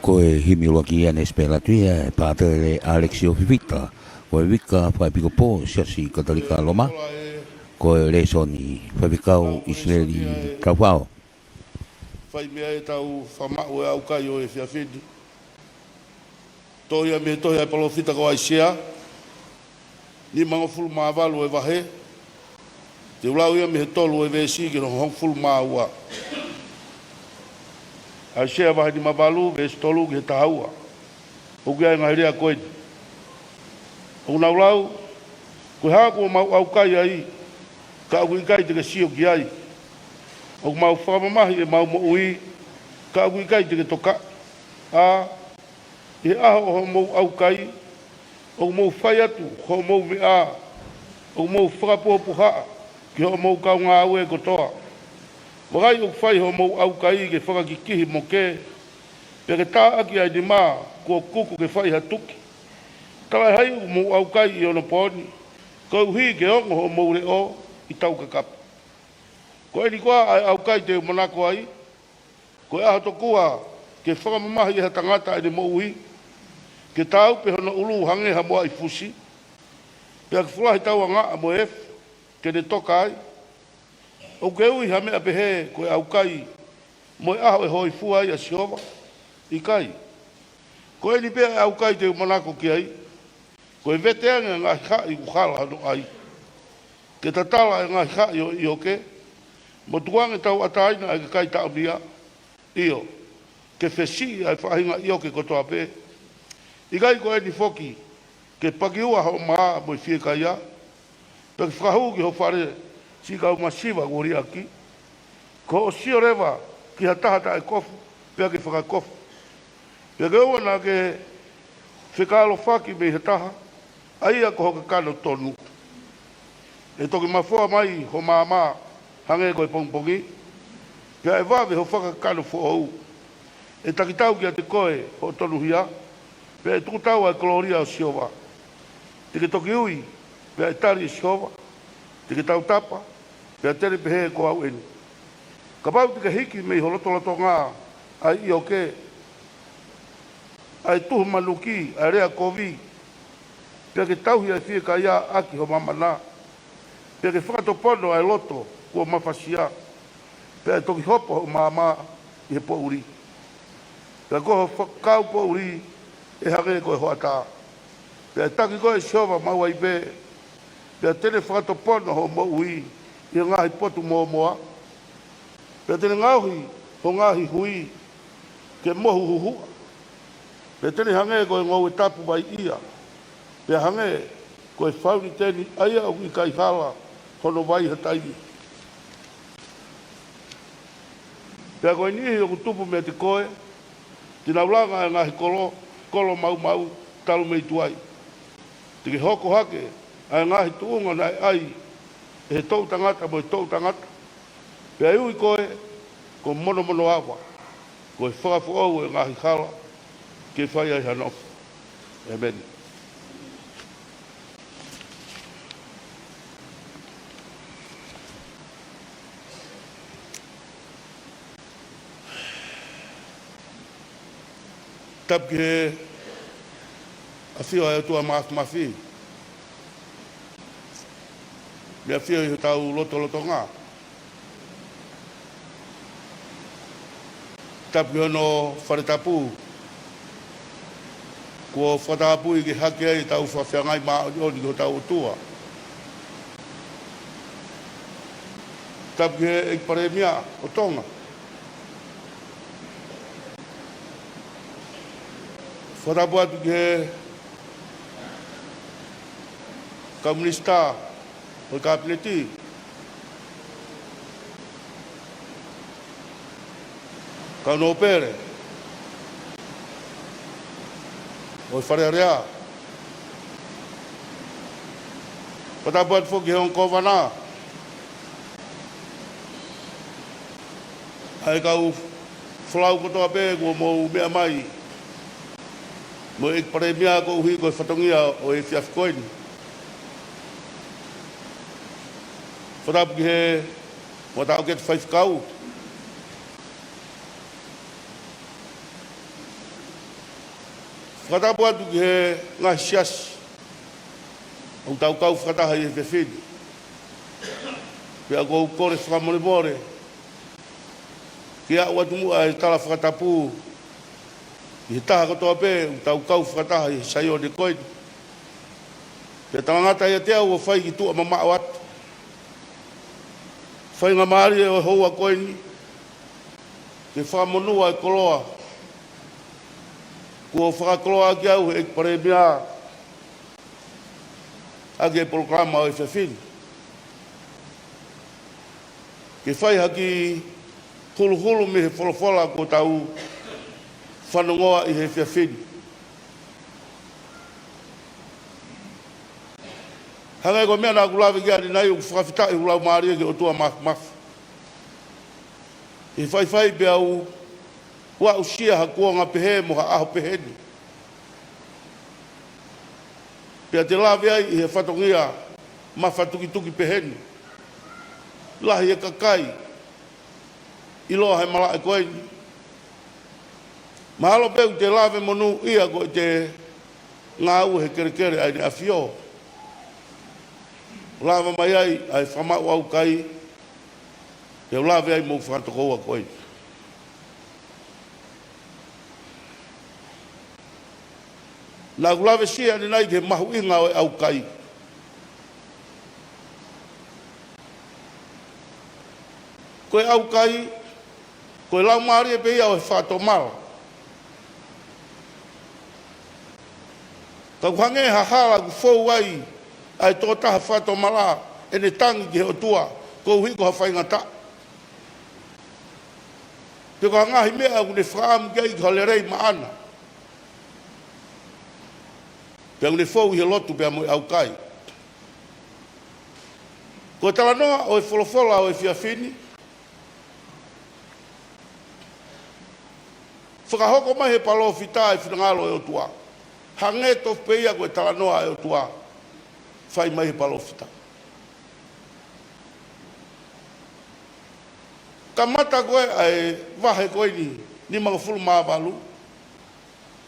Ko e himi ʻuluaki ia ne sipelatu ia ʻe Pātele Alexio Fifita, ko e uika fakaʻepikopō Siasi Katolika Loma, ko e lēsoni Faifekau ʻIsileli Taufao. Fai meʻa ʻetau fakamaʻu e ʻaukai ʻo e efiafi ni. Toʻo ia mei he tohi ʻa e palōfita ko ʻAisea, nimangofulu mā valu e vahe. Te u lau ia mei he tolu e veesi ki he hongofulu mā ua. ʻAisea vahe nimavalu, veesi tolu ki he taha ua. ʻOku ʻi ai e ngaahi lea ko eni. ʻOku nau lau, ko e hā kuo mau ʻaukai ai, ka ʻoku ʻikai te ke sio ki ai. ʻOku mau fakamamahi ʻemau moʻui, ka ʻoku ʻikai te ke tokaʻi. ʻA, ʻi he ʻaho ʻo hoʻomou ʻaukai, ʻoku mou fai atu hoʻomou meʻa, ʻoku mou fakapuhapuhaʻa ki hoʻomou kaungāue kotoa. Vakai ʻoku fai hoʻomou ʻaukai ke fakakikihi moke, pea ke tā ʻaki ʻa e nima kuo kuku ke fai ha tuki. Talaʻehai ʻoku mou ʻaukai ʻi onopooni, koeʻuhi ke ongo hoʻomou leʻo ʻi taukakapu. Ko eni koā ʻa e ʻaukai te u manako ai, ko e ʻaho tokua ke fakamamahi ʻe ha tangata ʻene moʻui, ke tāupe hono ʻulu hangē ha moaʻi fusi, pea ke fulahi tauangaʻa mo e efu ke ne toka ai? ʻOku ke ui ha meʻa pehē ko e ʻaukai, mo e ʻaho ʻe hōifua ai ʻa Sihova? ʻIkai. Ko eni pē ʻa e ʻaukai te u manako ki ai, ko e vete ange ʻa e ngaahi haʻi ʻoku hala hono ʻai, ke tatala ʻa e ngaahi haʻi ʻo e ʻioke, mo tukuange tauʻatāina ʻa e kakai taʻomia. ʻIo, ke fesiʻi ʻa e faʻahinga ʻioke kotoa pē. ʻIkai ko eni foki ke pakiua hoʻo mā mo e fiekaia, pea ke fakahū ki ho fale siʻi kau masiva kuo liʻaki? Ko hoʻo sio leva ki ha taha taʻekofu, pea ke fakakofu. Pea ke ʻoua naʻa ke fekālofaki mei ha taha, ʻa ia ko ho kakano tonu. ʻE toki mafoa mai ho maama hangē ko e pongipongi, pea ʻe vave ho fakakakano foʻou. ʻE takitau kiate koe hoʻo tonuhia, pea ʻe tukutau ʻa e kolōlia ʻo Sihova. Te ke toki ui, pea ʻe tali ʻe Sihova. Te ke tautapa, pea te ne pehē, ko au eni. Kapau te ke hiki mei ho lotolotonga ʻa e ʻioke, ʻa e tuhu manuki, ʻa e lea kovi, pea ke tauhi ʻa e fiekaia ʻaki ho mamana, pea ke fakatopono ʻa e loto kuo mafasia, pea ʻe toki hopo hoʻo maama ʻi he poʻuli. Pea ko ho fakakau poʻuli ʻe hangē ko e hoʻatā. Pea ʻe taki koe ʻe Sihova maʻu ai pē, pea te ne fakatopono hoʻo moʻui ʻi he ngaahi potu mōmoa. Pea te ne ngaohi ho ngaahi hui ke mohu huhuʻa. Pea te ne hangē ko e ngoue tapu vai ia, pea hangē ko e fauniteni ʻa ia ʻoku ʻikai hala hono vai ha taimi. Pea ko e niʻihi ʻoku tupu meiate koe, te nau langa ʻa e ngaahi kolo, kolo maumau talu mei tuai. Te ke hoko hake ʻa e ngaahi tuʻunga naʻe ʻai ʻe he toʻu tangata mo e toʻu tangata, pea ʻe ui koe ko Monomonoava, ko e Fakafoʻou ʻo e ngaahi hala, ke fai ai ha nofo. ʻĒmeni. Tapu ki he ʻafio ʻa e ʻOtua Māfimafi, mei he ʻafio ʻi hotau lotolotonga. Tapu ki hono fale tapu kuo fakatapui ke hake ai ʻetau fakafeangai māʻoniʻoni ki hotau ʻOtua. Tapu ki he ʻEiki Palēmia ʻo Tonga. Fakatapu atu ki he kau minisitā ʻo e Kapineti, kau nōpele ʻo e Fale Alea. Fakatapu atu foki ki he ongo kōvana, ʻa e kau folau kotoa pē kuo mou meʻa mai mo e ʻEiki Palēmia koeʻuhi ko e fatongia ʻo e efiafi ko eni. Fakatapu ki he ongo taʻokete faifekau. Fakatapu atu ki he ngaahi siasi ʻoku tau kau fakataha ʻi he efiafi ni. Pea ʻoku ou kole fakamolemole ke aʻu atu muʻa e tala fakatapu ki he taha kotoa pē ʻoku tau kau fakataha ʻi he Saione ko eni. Pea talangata ʻiate au ʻo fai ki tuʻa mamaʻo atu. Faingamālie ʻo e houa ko eni ke fakamonū ʻa e koloa kuo fakakoloa ʻaki au ʻe he ʻEiki Palēmia ʻaki e polokalama ʻo e efiafi ni. Ke fai ha kiʻi huluhulu mei he folofola kuo tau fanongoa ʻi he efiafi ni. Hangē ko e meʻa naʻa ku lave ki ai ʻanenai, ʻoku fakafetaʻi hoku laumālie ki he ʻOtua Māfimafi. ʻI he faifai pea u aʻusia ha kuonga pehē mo ha ʻaho pehē ni. Pea te lave ai ʻi he fatongia mafatukituki pehē ni. Lahi e kakai ʻiloa he malaʻe ko eni. Mahalo pē ʻoku te lave monūʻia ko ʻete ngāue he kelekele ʻa ʻEne ʻAfio. Lava mai ai ʻa e fakamaʻu ʻaukai, pea u lave ai mo e fakatokoua ko eni. Naʻa ku lave siʻi ʻanenai ki he mahuʻinga ʻo e ʻaukai. Ko e ʻaukai, ko e laumālie pē ia ʻo e fakatomala. Ka ʻoku hangē ha hala ʻoku fou ai ʻa e tokotaha fakatomala ʻene tangi ki he ʻOtua, koeʻuhi ko ha faingataʻa. Pe ko ha ngaahi meʻa ʻoku ne fakaʻamu ki ai ki ha lelei maʻana. Pea ʻoku ne fou ʻi he lotu pea mo e ʻaukai. Ko e talanoa ʻo e folofola ʻo e efiafi ni, fakahoko mai he palōfita e finangalo ʻo e ʻOtua. Hangē tofu pē ia ko e talanoa ʻa e ʻOtua fai mai he palōfita. Kamata ko ē ʻa e vahe ko eni nimangofulu mā valu,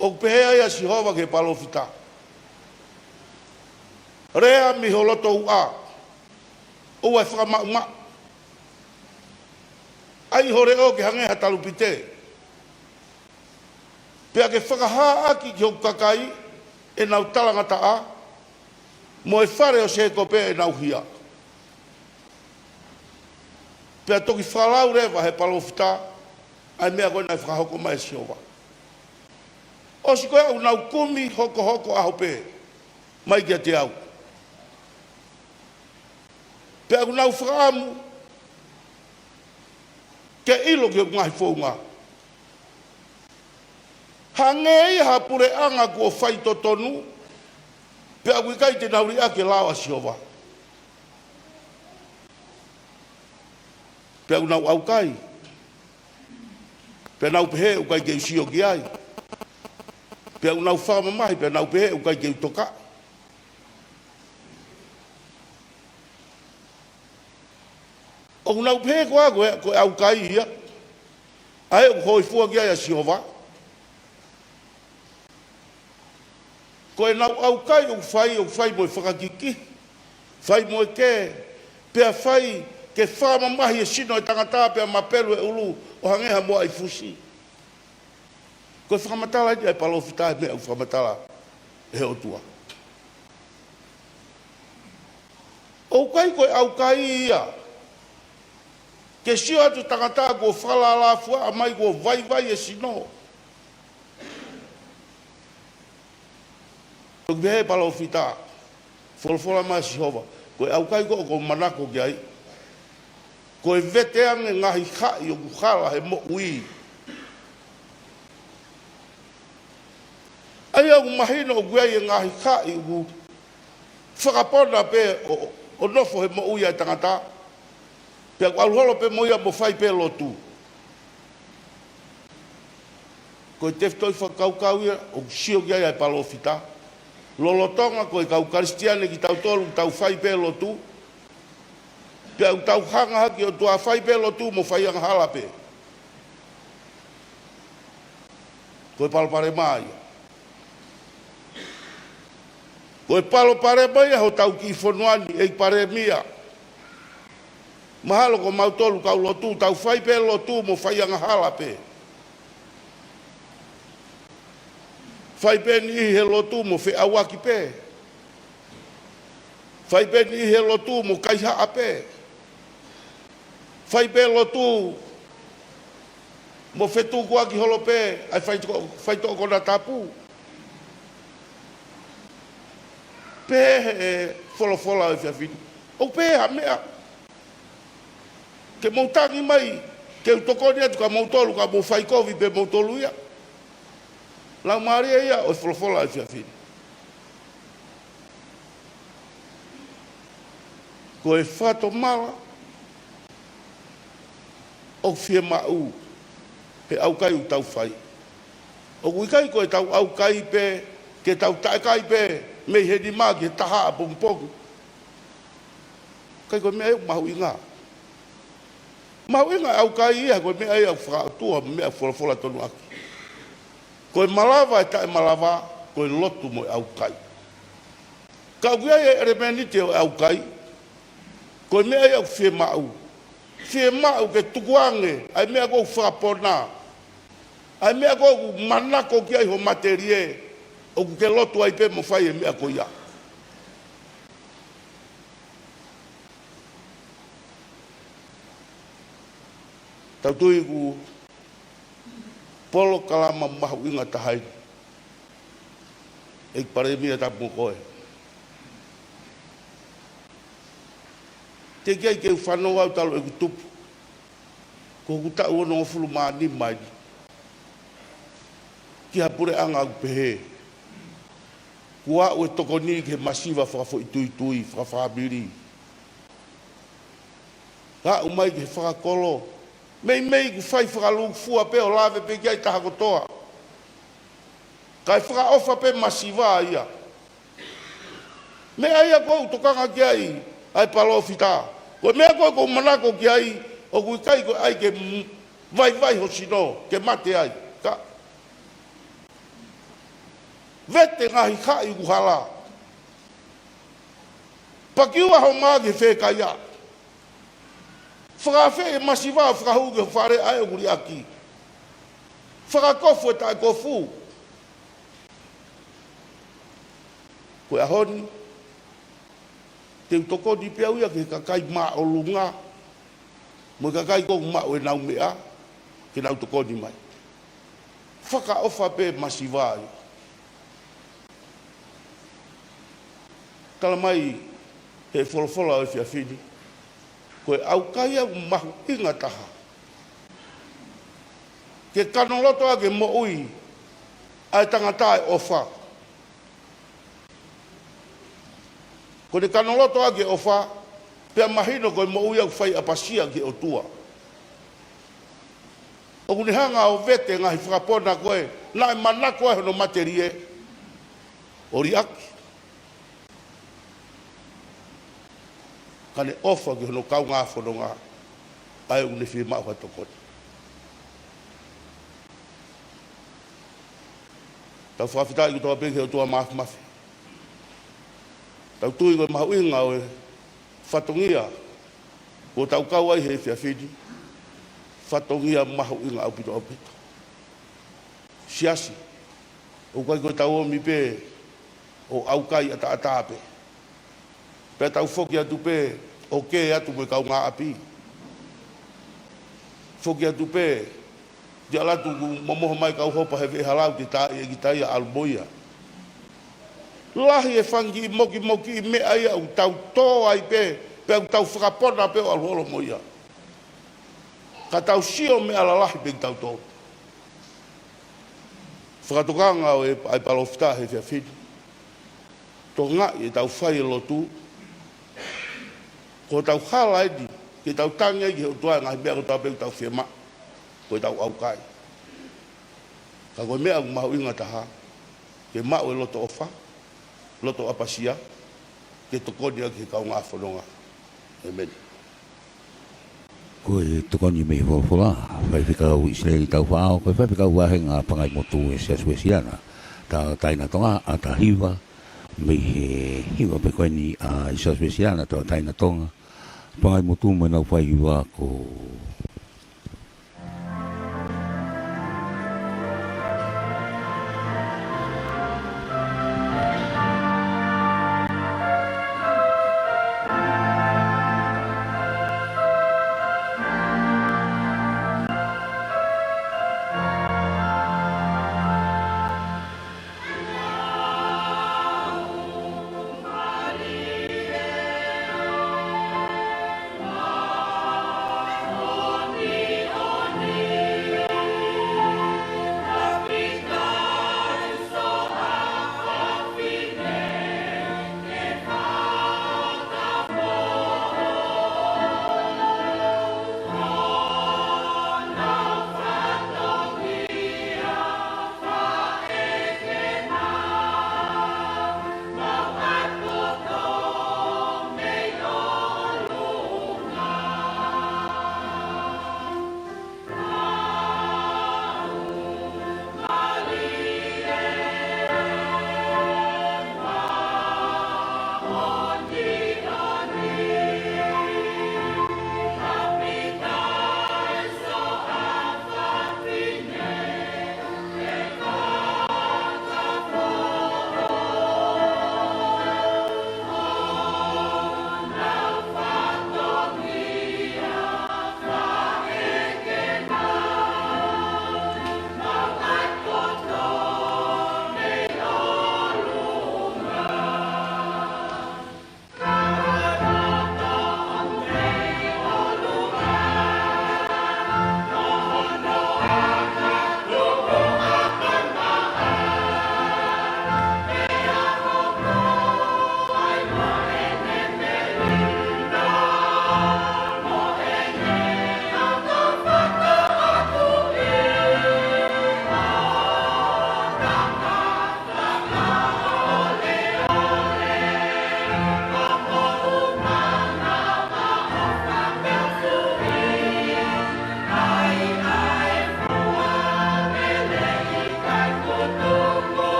ʻoku pehē ai ʻa Sihova ki he palōfita: Lea mei ho loto uʻa, ʻoua ʻe fakamaʻumaʻu. ʻAi ho leʻo ke hangē ha talupite, pea ke fakahā ʻaki ki hoku kakai ʻenau talangataʻa, mo e fale ʻo Sēkope ʻenau hia. Pea toki fakalau leva he palōfita ʻa e meʻa ko ē naʻe fakahoko mai ʻe Sihova. ʻOsi ko ia ʻoku nau kumi hokohoko ʻaho pē mai kiate au. Pea ʻoku nau fakaʻamu ke ʻilo ki hoku ngaahi founga. Hangē ia ha puleʻanga kuo faitotonu, pea ʻoku ʻikai te nau liʻaki e lao ʻa Sihova. Pea ʻoku nau ʻaukai, pea nau pehē ʻoku ʻikai ke u sio ki ai. Pea ʻoku nau fakamamahi, pea nau pehē ʻoku ʻikai ke u tokaʻi. ʻOku nau pehē ko ā ko e, ko e ʻaukai ia ʻa ē ʻoku hōifua ki ai ʻa Sihova. Ko ʻenau ʻaukai ʻoku fai, ʻoku fai mo e fakakiki, fai mo e kē, pea fai ke fakamamahi e sino e tangata pea mapelu e ʻulu ʻo hangē ha muaʻi fusi. Ko e fakamatala eni ʻa e palōfita e meʻa ʻoku fakamatala ʻe he ʻOtua. ʻOku ʻikai ko e ʻaukai ia ke sio atu tangata kuo fakalālāfuaʻa mai, kuo vaivai e sino. Toki pehē ʻe he palōfita, folofola mai ʻa Sihova, ko e ʻaukai ko ē ʻoku ou manako ki ai, ko e veteange ngaahi haʻi ʻoku hala he moʻui. ʻA ia ʻoku mahino ʻoku ʻi ai e ngaahi haʻi ʻoku fakapona pē ʻo, ʻo nofo he moʻui ʻa e tangata. Pea ʻoku ʻalu holo pē mo ia mo fai pē lotu. Ko e tefitoʻi fakakaukau ia ʻoku sio ki ai ʻa e palōfita. Lolotonga ko e kau Kalisitiane kitautolu, tau fai pē lotu. Pea ʻoku tau hanga hake ʻo tuʻu ʻo fai pē lotu mo fai angahala pē. Ko e palopalema ia. Ko e palopalema ia hotau kiʻi fonua ni, ʻEiki Palēmia. Mahalo ko mautolu kau lotu, tau fai pē lotu mo fai angahala pē. Fai pē niʻihi he lotu mo feʻauaki pē. Fai pē niʻihi he lotu mo kaihaʻa pē. Fai pē lotu mo fetukuaki holo pē ʻa e faitoko-, faitoʻo konatapu. Pehē ʻe he folofola ʻo e efiafi ni, ʻoku pehē ha meʻa ke mou tangi mai ke u tokoni atu kia moutolu, ka mou fai kovi pē moutolu ia. Laumālie ia ʻo e folofola ʻo e efiafi ni. Ko e fakatomala ʻoku fiemaʻu he ʻaukai ʻoku tau fai. ʻOku ʻikai ko ʻetau ʻaukai pē ke tau taʻekai pē mei he nima ki he taha ʻapongipongi. ʻIkai ko e meʻa ia ʻoku mahuʻinga. Mahuʻinga e ʻaukai ia, ko e meʻa ia ʻoku fakaʻotua, meʻa folofola tonu ʻaki. Ko e malava, e taʻemalava, ko e lotu mo e ʻaukai. Ka ʻoku ʻi ai e ʻelemēniti ʻo e ʻaukai, ko e meʻa ia ʻoku fiemaʻu. Fiemaʻu ke tukuange ʻa e meʻa ʻoku fakapona, ʻa e meʻa ʻoku manako ki ai ho matelie, ʻoku ke lotu ai pē mo fai e meʻa ko ia. Tau tui ʻoku polokalama mahuʻinga taha eni. ʻEiki Palēmia, tapu mo koe. Teʻeki ai ke u fanongo au talu ʻeku tupu, ko hoku taʻu onongofulu mā nima eni, ki ha puleʻanga ʻoku pehē kuo aʻu e tokoni ki he masiva fakafoʻituitui, fakafāmili. Ka aʻu mai ki he fakakolo, meimei ʻoku fai fakalūkufua pē ʻo lave pē ki ai taha kotoa, kae fakaʻofa pē masiva ia. Meʻa ia ʻoku ou tokanga ki ai, ʻa e palōfita. Ko e meʻa ko ē ʻoku ou manako ki ai, ʻoku ʻikai ko e ʻai ke m-, vaivai ho sino, ke mate ai. Ka vete ngaahi haʻi ʻoku hala. Pakiu ho mā ki he fekaiaʻi. Fakaafeʻi e masiva ʻo fakahū ki ho fale ʻa ē ʻoku liʻaki. Fakakofu e taʻekofu. Ko e ʻaho ni, te u tokoni pē au ia ki he kakai māʻolunga, mo e kakai ʻoku maʻu ʻenau meʻa, ke nau tokoni mai. Fakaʻofa pē masiva ia. Tala mai he folofola ʻo e efiafi ni, ko e ʻaukai ia ʻoku mahuʻinga taha ke kanoloto ʻaki e moʻui ʻa e tangata ʻa e ʻofa. Ko ʻene kanoloto ʻaki e ʻofa, pea mahino ko e moʻui ia ʻoku fai ʻapasia ki he ʻOtua. ʻOku ne hanga ʻo vete ngaahi fakapona ko ē naʻe manako ai hono matelie, ʻo liʻaki, ka ne ʻofa ki hono kaungā fononga, ʻa ē ʻoku ne fiemaʻu ha tokoni. Tau fakafetaʻi kotoa pē ki he ʻOtua Māfimafi. Tau tui ko e mahuʻinga ʻo e fatongia kuo tau kau ai he efiafi ni, fatongia mahuʻinga ʻaupito ʻaupito. Siasi, ʻoku ʻikai ko ʻetau ō mai pē ʻo ʻaukai ʻataʻatā pē, pea tau foki atu pē ʻo kē atu mo e kaungāʻapi. Foki atu pē, te ala atu ʻoku momoho mai kau hopa he veʻehala ʻoku te tā ʻi ʻEkitaia, ʻalu mo ia. Lahi e fanga kiʻi mokimoki meʻa ia ʻoku tau tō ai pē, pea ʻoku tau fakapona pē ʻo ʻalu holo mo ia. Ka tau sio meʻa lalahi pē kitautolu. Fakatokanga ʻo e, ʻa e palōfita he efiafi ni, tokangaʻi ʻetau fai e lotu, ko ʻetau hala eni ke tau tangi ai ki he ʻOtua e ngaahi meʻa kotoa pē ʻoku tau fiemaʻu, ko ʻetau ʻaukai. Ka ko e meʻa ʻoku mahuʻinga taha, ke maʻu e loto ʻofa, loto ʻapasia, ke tokoni ʻaki he kaungā fononga. ʻĒmeni. Ko e tokoni mei he folofola, Faifekau ʻIsileli Taufaʻao, ko e faifekau vāhenga Pangaimotu ʻo e Siasi Uēsiliana Tauʻatāina Tonga, ʻa e hiva mei he hiva pē ko eni ʻa e Siasi Uēsiliana Tauʻatāina Tonga, Pangaimotu, mo ʻenau fai hiva ko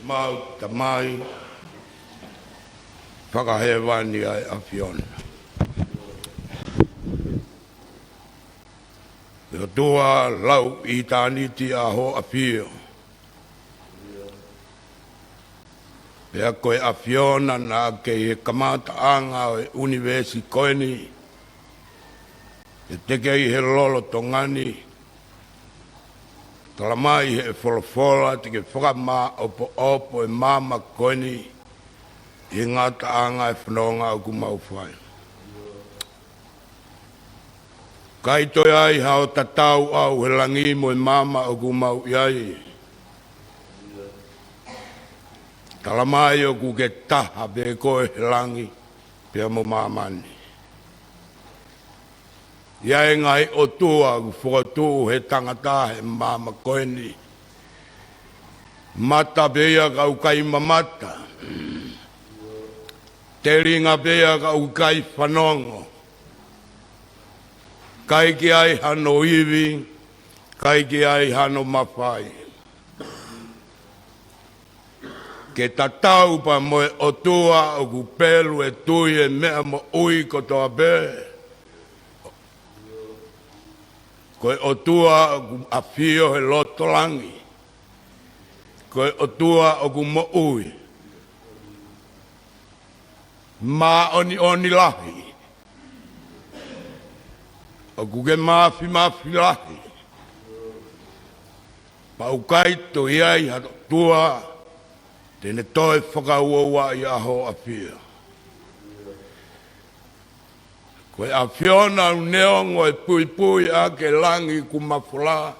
Mau Tamai fakahēvani ʻa e ʻAfiona. ʻE ʻOtua lau ʻitāniti ʻa hoʻo ʻafio. Pea ko e ʻAfiona naʻa ke ʻi he kamataʻanga ʻo e ʻunivēsi ko eni, ʻe te ke ʻi he lolotonga ni. Tala mai ʻe he folofola te ke fakamāʻopoʻopo e maama ko eni ʻi he ngataʻanga e fononga ʻoku mau fai. ʻIkai toe ʻi ai haʻo tatau ʻau he langi mo e maama ʻoku mau ʻi ai. Tala mai ʻoku ke taha pē koe he langi pea mo māmani. ʻI ai e ngaahi ʻotua ʻoku fokotuʻu ʻe he tangata he maama ko eni. Mata pē ia ka ʻoku ʻikai mamata. Telinga pē ia ka ʻoku ʻikai fanongo. ʻIkai ke ʻi ai hano ivi, ʻikai ke ʻi ai hano mafai. Ke tatau pē mo e ʻOtua ʻoku pelu e tui e meʻa moʻui kotoa pē. Ko e ʻOtua ʻoku ʻafio he loto langi. Ko e ʻOtua ʻoku moʻui. Māʻoniʻoni lahi. ʻOku ke māfimafi lahi. Pea ʻoku ʻikai toe ʻi ai ha ʻOtua te ne toe fakauouaʻi ʻa hoʻo ʻafio. Ko e ʻAfiona ʻoku neongo e puipui ʻa e langi ʻoku mafola,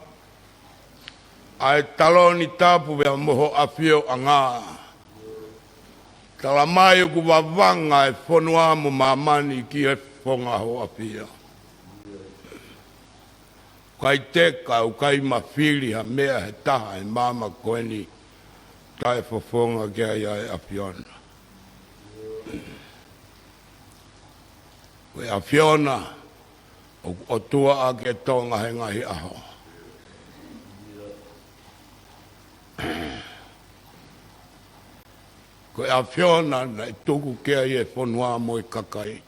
ʻa e taloni tapu pea mo hoʻo ʻafioʻanga. Tala mai ʻoku vavanga e fonua mo māmani ki he fofonga hoʻo ʻafio. ʻIkai teka, ʻoku ʻikai mafili ha meʻa he taha he maama ko eni, taʻefofonga ki ai ʻa e ʻAfiona. Ko e ʻAfiona ʻoku ʻOtua ʻaki e Tonga he ngaahi ʻaho. Ko e ʻAfiona naʻe tuku ki ai e fonua mo e kakai.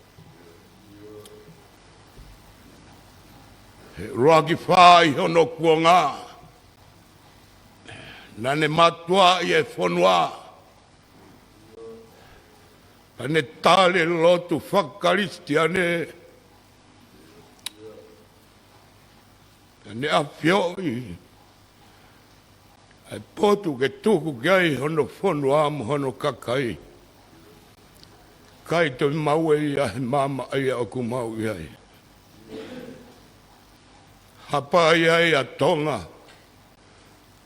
He ʻuluaki fā ʻi hono kuonga, naʻa ne mātuʻaki e fonua. Pea ne tali e lotu fakakalisitiane. Pea ne ʻafioʻi ʻa e potu ke tuku ki ai hono fonua mo hono kakai. ʻIkai toe maʻu ia he maama ʻa ia ʻoku mau ʻi ai. Hapai ai ʻa Tonga.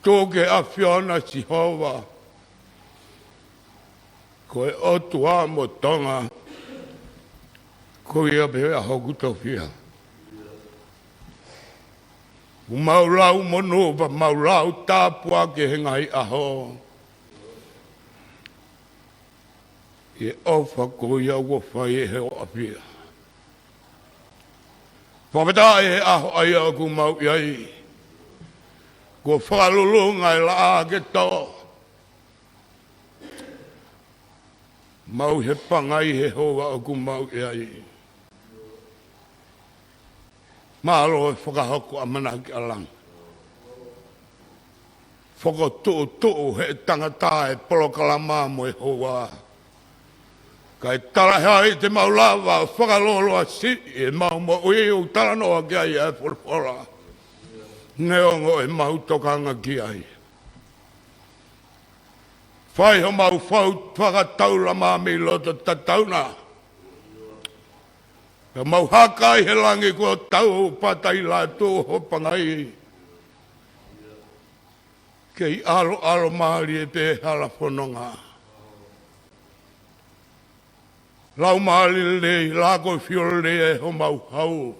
Tuku ki he ʻAfiona Sihova. Ko e ʻOtua mo Tonga, ko ia pē ʻa hoku tofiʻa. ʻOku mau lau monū pea mau lau tāpuaki he ngaahi ʻaho. ʻI he ʻofa ko ia ʻoku fai ʻe hoʻo ʻafio. Fakafetaʻi he ʻaho ʻa ia ʻoku mau ʻi ai. Kuo fakalulunga e laʻā ke tō. Mau ʻi he pangai he houa ʻoku mau ʻi ai. Mālō e fakahoko ʻamanaki ʻa langi. Fokotuʻutuʻu ʻe he tangata e polokalama mo e houa. Kae talaʻehai te mau lava ʻo fakalōloa siʻi ʻemau moʻui ʻo talanoa ki ai ʻa e folofola. Neongo ʻemau tokanga ki ai. Fai homau fau fakataulama mei loto tatauna. Pea mau haka ai he langi kuo tau pata ʻi lātū ho pangai. Kei ʻaloʻalo mālie pē hala fononga. Laumālie lelei, lako fiolelei ʻe homau hau.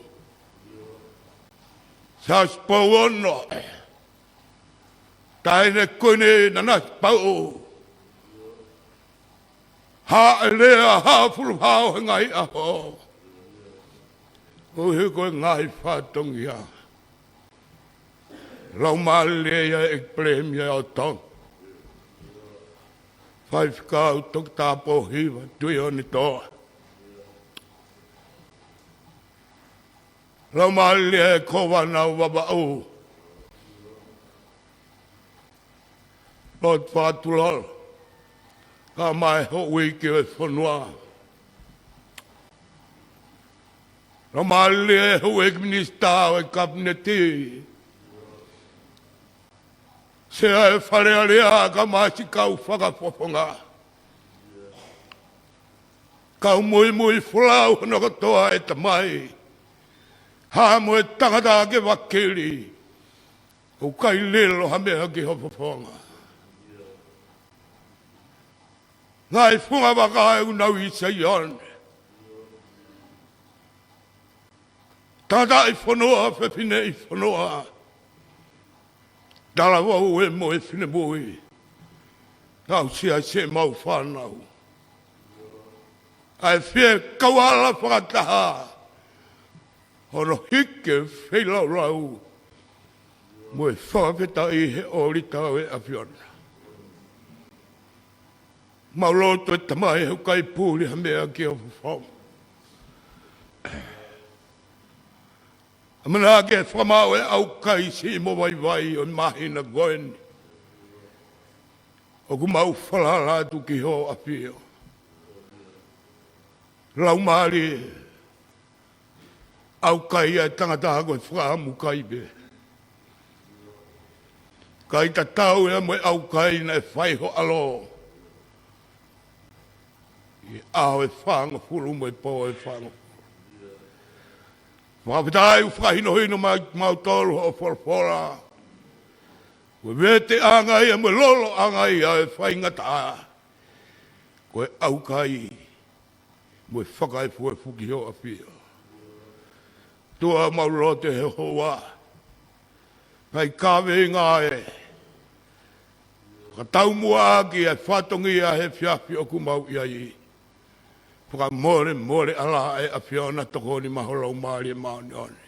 Siaosi Pouono. Taʻahine Kuini Nanasipauʻu. Haʻele ʻa Haʻa Fuluhao he ngaahi ʻaho. ʻOku ʻi he ko e ngaahi fatongia. Laumālie ʻa e ʻEiki Palēmia ʻo Tonga. Faifekau Toketā Pōhiva Tuʻiʻonetoa. Laumālie ʻo e Kōvana ʻo Vavaʻu. Lord Fakatulolo, kae ʻumaʻā e houʻeiki ʻo e fonua. Laumālie ʻo e houʻeiki minisitā ʻo e Kapineti. Sea ʻo e Fale Alea kae ʻumaʻā siʻi kau fakafofonga. Kau muimui folau hono kotoa ʻe Tamai. Hā mo e tangata ke vakili. ʻOku ʻikai lilo ha meʻa ki ho fofonga. Ngaahi funga vaka ʻoku nau ʻi Saione. Tangataʻi fonua, fefineʻi fonua. Talavou ē mo e finemui. Tau siasi ʻemau fānau. ʻA e fie kauala fakataha. Hono hiki e feilaulau. Mo e fakafetaʻi he ʻōlita ʻo e ʻAfiona. Mau lotu ʻe Tamai he ʻoku ʻikai puli ha meʻa ki ho fofonga. ʻAmanaki ke fakamaʻu e ʻaukai siʻi mo vaivai ʻo e māhina ko eni. ʻOku mau falala atu ki hoʻo ʻafio. Laumālie, ʻaukai ʻa e tangata ko e fakaʻamu kai pē. ʻIkai tatau ia mo e ʻaukai naʻe fai ho ʻAlo. ʻI he ʻaho ʻe fāngofulu mo e pō ʻe fāngofulu. Fakafetaʻi ʻoku fakahinohino mai kimautolu hoʻo folofola. Ko e veteʻanga ia mo e loloʻanga ia ʻo e faingataʻa. Ko e ʻaukai mo e fakaefuefu ki hoʻo ʻafio. ʻOtua mau lotu he houa. Ngaahi kaveinga ʻe fakataumuʻa ʻaki e fatongia he efiafi ʻoku mau ʻi ai. Fakamolemole ʻa e ʻAfiona, tokoni mai ho Laumālie Māʻoniʻoni.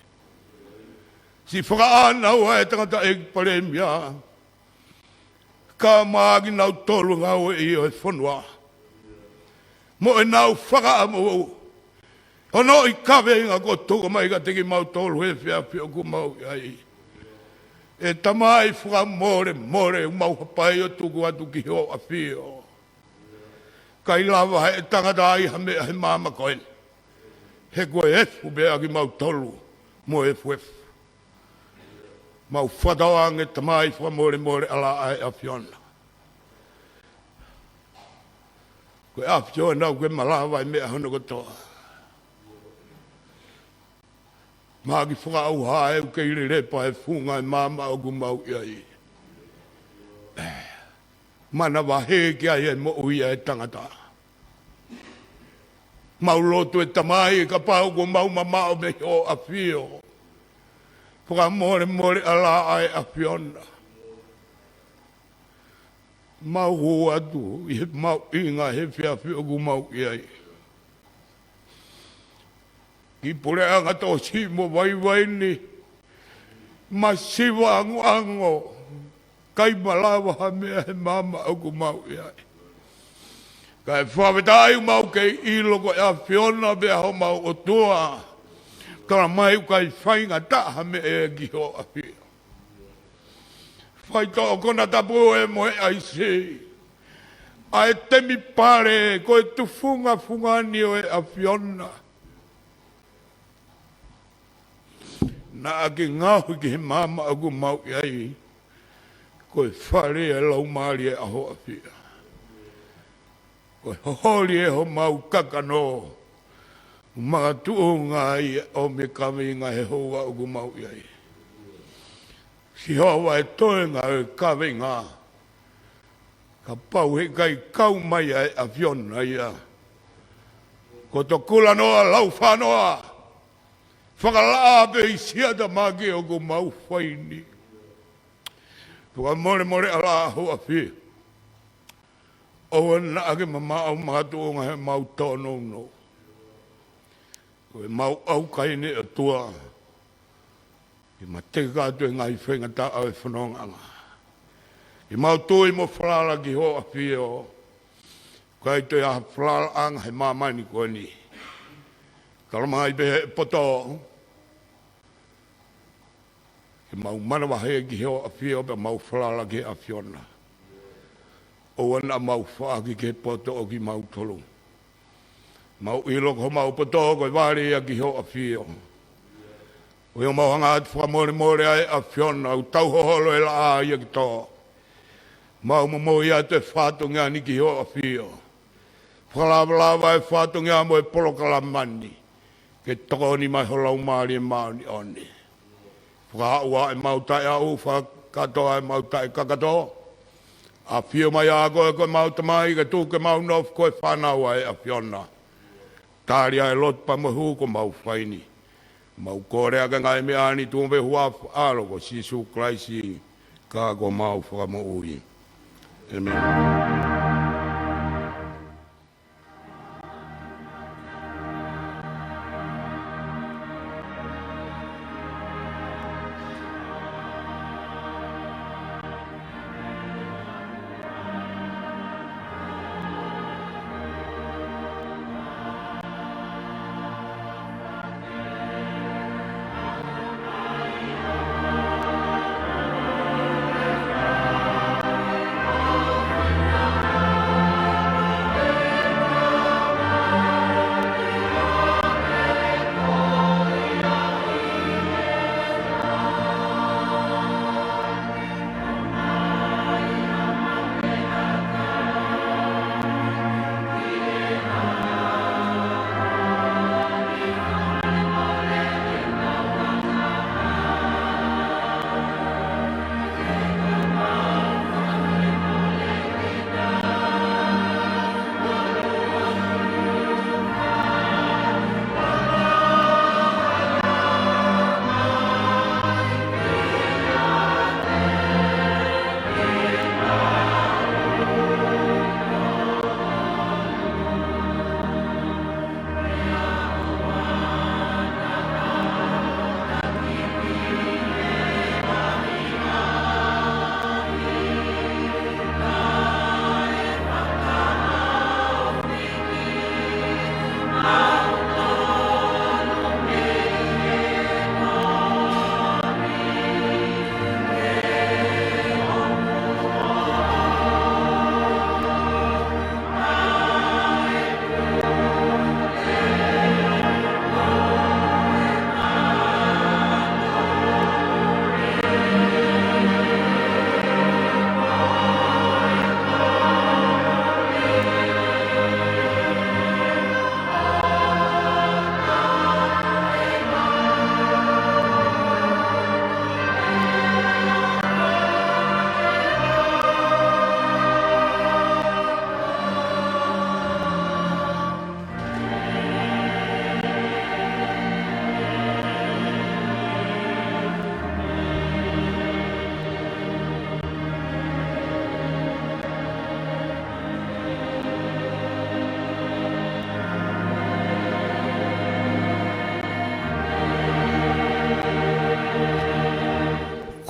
Siʻi fakaʻānaua e tangataʻeiki palēmia. Kae ʻumaʻā kinautolu ngāueʻi ʻo e fonua. Mo ʻenau fakaʻamu. Hono ʻi kaveinga kuo tuku mai kiate kimautolu he efiafi ʻoku mau ʻi ai. ʻE Tamai fakamolemole ʻoku mau hapai ʻo tuku atu ki hoʻo ʻafio. ʻIkai lava ʻe he tangata ʻai ha meʻa he māmani ko eni. He ko e efu pē ʻa kimautolu mo e efuefu. Mau fakatauange Tamai fakamolemole ʻa e ʻAfiona. Ko e ʻAfiona ʻoku ke malava e meʻa hono kotoa. Mahaki fakaʻauha ʻoku kei lelepa e funga e maama ʻoku mau ʻi ai. Manavahē ki ai e moʻui ʻa e tangata. Mau lotu ʻe Tamai kapau ʻoku mau mamaʻo mei hoʻo ʻafio. Fakamolemole ʻa e ʻAfiona. Mau hū atu ʻi he mahuʻinga he efiafi ʻoku mau ʻi ai. Ki he puleʻanga tō siʻi mo vaivai ni, masiva angoango, ʻikai malava ha meʻa he maama ʻoku mau ʻi ai. Kae fakafetaʻi ʻoku mau kei ʻilo ko e ʻAfiona pē ʻa homau ʻOtua. Tala mai ʻoku ʻikai faingataʻa ha meʻa ʻe ki hoʻo ʻafio. Faitoʻo konatapu ē mo e ʻaisi. ʻA e temipale ko e tufunga fungani ʻo e ʻAfiona. Naʻa ke ngaohi ki he maama ʻoku mau ʻi ai. Ko e fale ʻa e Laumālie ʻa hoʻo ʻafio. Ko e holi ʻe homau kakano. Makatuʻunga ai ʻo e kaveinga he houa ʻoku mau ʻi ai. Sihova e toenga ʻo e kaveinga. Kapau he ʻikai kau mai ʻa e ʻAfiona ia. Ko e tokula noa lau fanoa. Fakalaʻā pē ʻi siata maki ʻoku mau fai ni. Fakamolemole ʻa e ʻAfiona. ʻOua naʻa ke mamaʻo makatuʻunga he mau tōnounou. Ko e mau ʻaukai ni ʻOtua. Ke mateka atu e ngaahi faingataʻa ʻo e fonongaʻanga. Ke mau tui mo falala ki hoʻo ʻafio. ʻIkai toe ʻi ai ha falalaʻanga he māmani ko eni. Tala mai pē ʻe he poto ke mau manavahē ki hoʻo ʻafio pea mau falala ki he ʻAfiona. ʻOua naʻa mau faʻaki ki he poto ʻo kimautolu. Mau ʻilo ko homau poto ko e vale ia ki hoʻo ʻafio. ʻOku mau hanga atu fakamolemole ʻa e ʻAfiona, ʻoku tau hoholo e laʻā ia ki tō. Mau momoi atu e fatongia ni ki hoʻo ʻafio. Fakalavalava e fatongia mo e polokalama ni ke tokoni mai ho Laumālie Māʻoniʻoni. Fakaaʻu ʻemau taʻeaʻu, fakakakato ʻemau taʻekakato. ʻAfio mai ā koe ko ʻemau Tamai, kae tuku ke mau nofo ko e fānau ʻa e ʻAfiona. Tali ʻa e lotu pea mo e hū kuo mau fai ni. Mau kole ʻaki e ngaahi meʻa ni tuʻu pē he huafa ʻo ho ʻAlo ko Sīsū Kalaisi, ko homau Fakamoʻui. ʻĒmeni.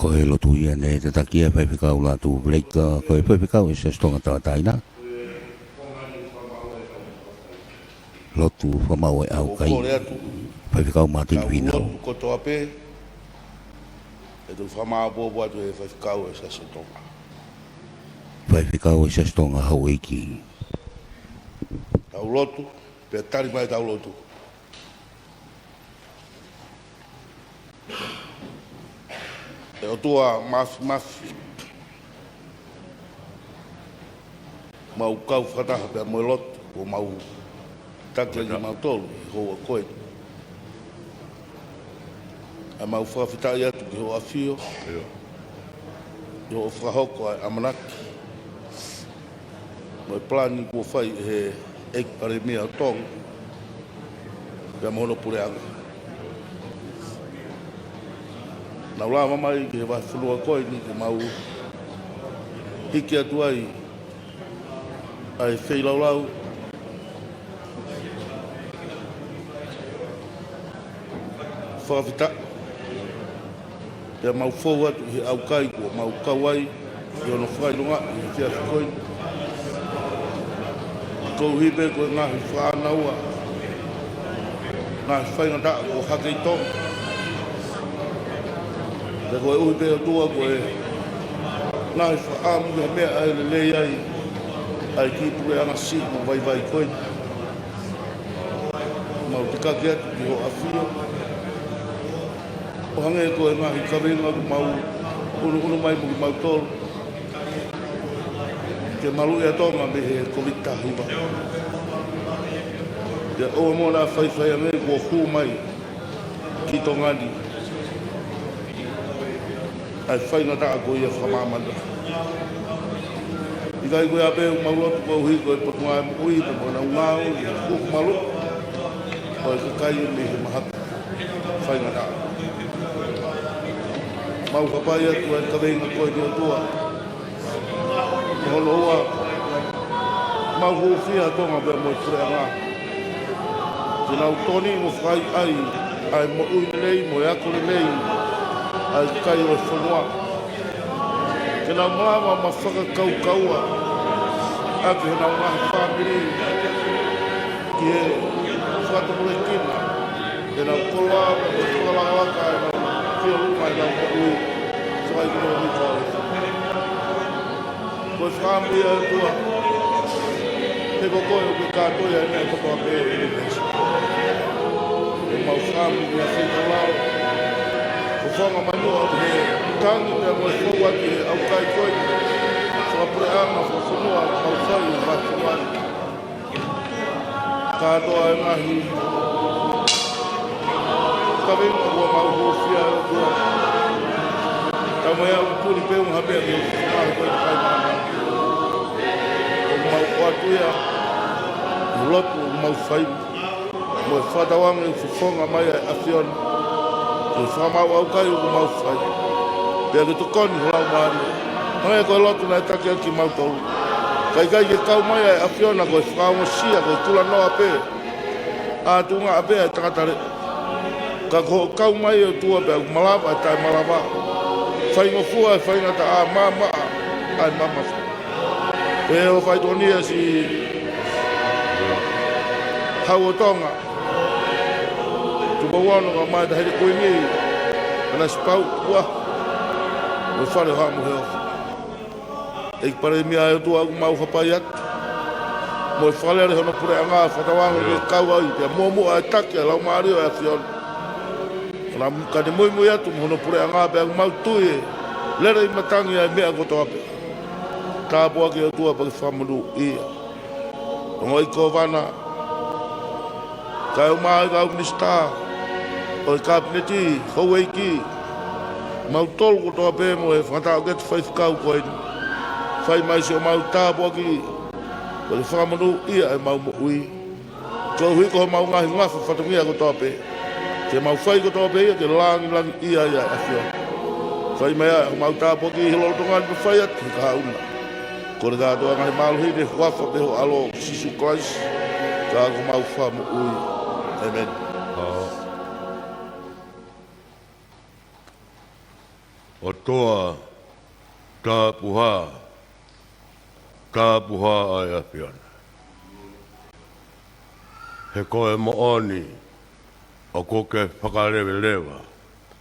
Ko e lotu ia naʻe tataki ʻe he faifekau Lātū Blake, ko e faifekau ʻo e Siasi Tonga Tauʻatāina. Lotu fakamaʻu e ʻaukai. Kole atu. Faifekau Mātini Fīnau. Lotu kotoa pē. ʻE tau fakamāʻopoʻopo atu e faifekau ʻo e Siasi Tonga. Faifekau ʻo e Siasi Tonga Houʻeiki. Tau lotu, pea tali mai tau lotu. ʻE ʻOtua Māfimafi, mau kau fakataha pea mo e lotu, ʻoku mau taki ʻaki kimautolu ʻi he houa ko eni. ʻA e mau fakafetaʻi atu ki hoʻo ʻafio, ʻi hoʻo fakahoko ʻa e ʻamanaki mo e palani kuo fai ʻe he ʻEiki Palēmia ʻo Tonga, pea mo hono puleʻanga. Naʻa nau lava mai ki he vahefonua ko eni ke mau hiki atu ai ʻa e feilaulau, fakafetaʻi, pea mau fou atu ʻi he ʻaukai kuo mau kau ai ʻi hono fakaʻilongaʻi ʻi he efiafi ko eni. Koeʻuhi pē ko e ngaahi fānau, ngaahi faingataʻa kuo hake ʻi Tonga. Pea koeʻuhi pē ʻOtua ko e ngaahi fakaʻamu ki ha meʻa ʻe lelei ai ʻa e kiʻi puleʻanga siʻi mo vaivai ko eni. Mau tikaki atu ki hoʻo ʻAfio. ʻO hangē ko e ngaahi kaveinga kuo mau ʻunuʻunu mai mo kimautolu. Ke maluʻi ʻa Tonga mei he Kōviti taha hiva. Pea ʻoua muʻa naʻa faifai ange kuo hū mai ki Tonga ni ʻa e faingataʻa ko ia fakamāmani. ʻIkai ko ia pē ʻoku mau lotu koeʻuhi ko e Potungāue Moʻui pea mo ʻenau ngāue ʻi he kuku malu ʻo e kakai mei he mahaki faingataʻa. Mau hapai atu ʻa e kaveinga ko eni ʻOtua. Hono ua, mau hūfia ʻa Tonga pea mo e puleʻanga. Ke nau tokoni mo fakaʻaiʻai ʻa e moʻui lelei mo e ako lelei ʻa e kakai ʻo e fonua. Ke nau malava mo fakakaukaua ʻaki honau ngaahi fāmili ki he fakatupulekina ʻenau koloa, mo fakalakalaka ʻenau fieluma ʻenau moʻui fakaʻekonōmika. Ko e fakaʻamu ia ʻOtua, he ko koe ʻoku ke kātoi ʻa e meʻa kotoa pē ʻi he ʻunivēsi. ʻOku mau fakaʻamu ia ʻi he taulalo. Ko e fanga manuʻa ʻoku ke tangi pea mo e fou atu he ʻaukai ko eni. Fakapuleʻanga, fakafonua, mau fai ʻi he vāhenga ni. Kātoa e ngaahi kaveinga kuo mau hūfia ʻOtua. Tau mai au puli pē ʻo ha meʻa ke u fakaʻamu ko e kai mana. ʻOku mau ʻoatu ia, ʻi he lotu ʻoku mau fai. Mo e fakatauange ʻoku fofonga mai ʻa e ʻAfiona. Ke fakamaau ʻaukai ʻoku mau fai. Pea ke tokoni ho Laumālie. Hangē ko e lotu naʻe taki ʻaki kimautolu. Ka ʻikai ke kau mai ʻa e ʻAfiona ko e fakaongosia, ko e kulanoa pē. ʻA tuʻunga pē ʻa e tangata leʻo. Ka ko hoʻo kau mai ʻOtua pea ʻoku malava ʻa e taʻemalava. Faingofua ʻa e faingataʻa, maʻamaʻa ʻa e mamafa. Pea ʻoku faitokonia siʻi Hau ʻo Tonga. Tupou Ono kae ʻumaʻā ʻa e Taʻahine Kuini, ʻAna Sipauʻu, ʻa e Fale ʻo Haʻa Moheofo. ʻEiki Palēmia ʻe ʻOtua ʻoku mau hapai atu. Mo e fakalele hono puleʻanga, fakatauange ke kau ai, pea muʻomuʻa ʻa e taki ʻa e Laumālie ʻo e ʻAfiona. Ka ne muimui atu mo hono puleʻanga pea ʻoku mau tui ʻe lele ʻi matangi ʻa e meʻa kotoa pē. Tāpuaki ʻOtua pea ke fakamonūʻia. Ongoʻi Kōvana, kae ʻumaʻā ʻa e kau minisitā ʻo e Kapineti, houʻeiki, mautolu kotoa pē mo e fakataʻokete faifekau ko eni. Fai mai siʻomau tāpuaki, pea ke fakamonūʻia ʻemau moʻui. Koeʻuhi ko homau ngaahi ngafa fatongia kotoa pē. Ke mau fai kotoa pē ia ke langilangiʻia ai ʻa e ʻAfiona. Fai mai ʻa homau tāpuaki ʻi he lolotonga ni pea fai atu ki he kahaʻu na. Kole kātoa ngaahi mālohi ni ʻi he huafa pē ho ʻAlo ko Sīsū Kalaisi, ko homau Fakamoʻui. ʻĒmeni. ʻOtua tapuhā, tapuhā ʻa e ʻAfiona. He ko e moʻoni ʻoku ke fakaleveleva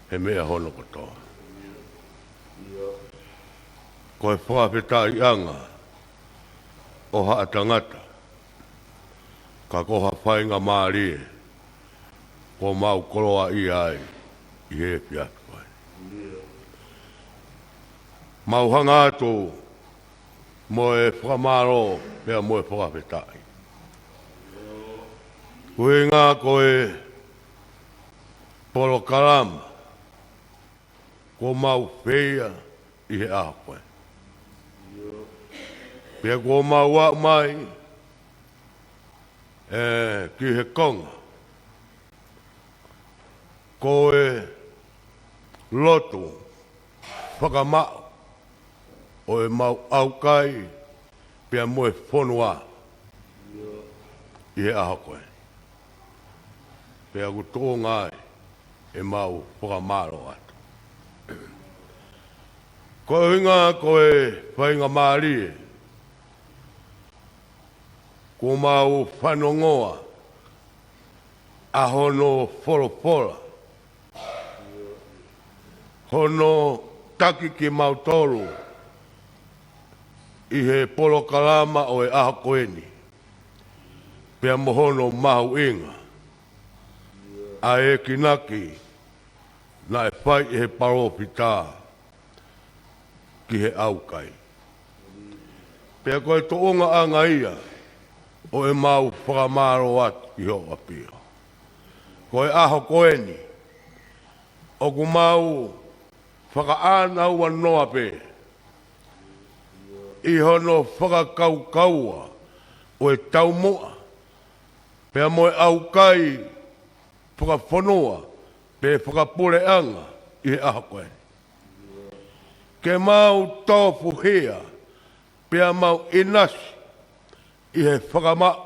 he meʻa hono kotoa. Ko e fakafetaʻiʻanga ʻo haʻa tangata, ka ko ha faingamālie kuo mau koloaʻia ai ʻi he efiafi ko eni. Mau hanga atu mo e fakamālō pea mo e fakafetaʻi. Ko e ʻuhinga ko e polokalama kuo mau fai ʻi he ʻaho ko ē. Pea kuo mau aʻu mai ē ki he konga ko e lotu fakamaʻu ʻo ʻemau ʻaukai pea mo e fonua ʻi he ʻaho ko ē. Pea ʻoku tuʻunga ai ʻemau fakamālō atu. Ko e ʻuhinga ko e faingamālie, Kuo mau fanongoa ʻa hono folofola, hono taki kimautolu ʻi he polokalama ʻo e ʻaho ko eni, pea mo hono mahuʻinga ʻa e enginaki naʻe fai ʻe he palōfita ki he ʻaukai. Pea ko e tuʻungaʻanga ia ʻo ʻemau fakamālō atu ki hoʻo ʻAfio. Ko e ʻaho ko eni, ʻoku mau fakaʻānaua noa pē ʻi hono fakakaukaua ʻo e taumuʻa pea mo e ʻaukai fakafonua pe fakapuleʻanga ʻi he ʻaho ko eni. Ke mau tofuhia pea mau ʻinasi ʻi he fakamaʻu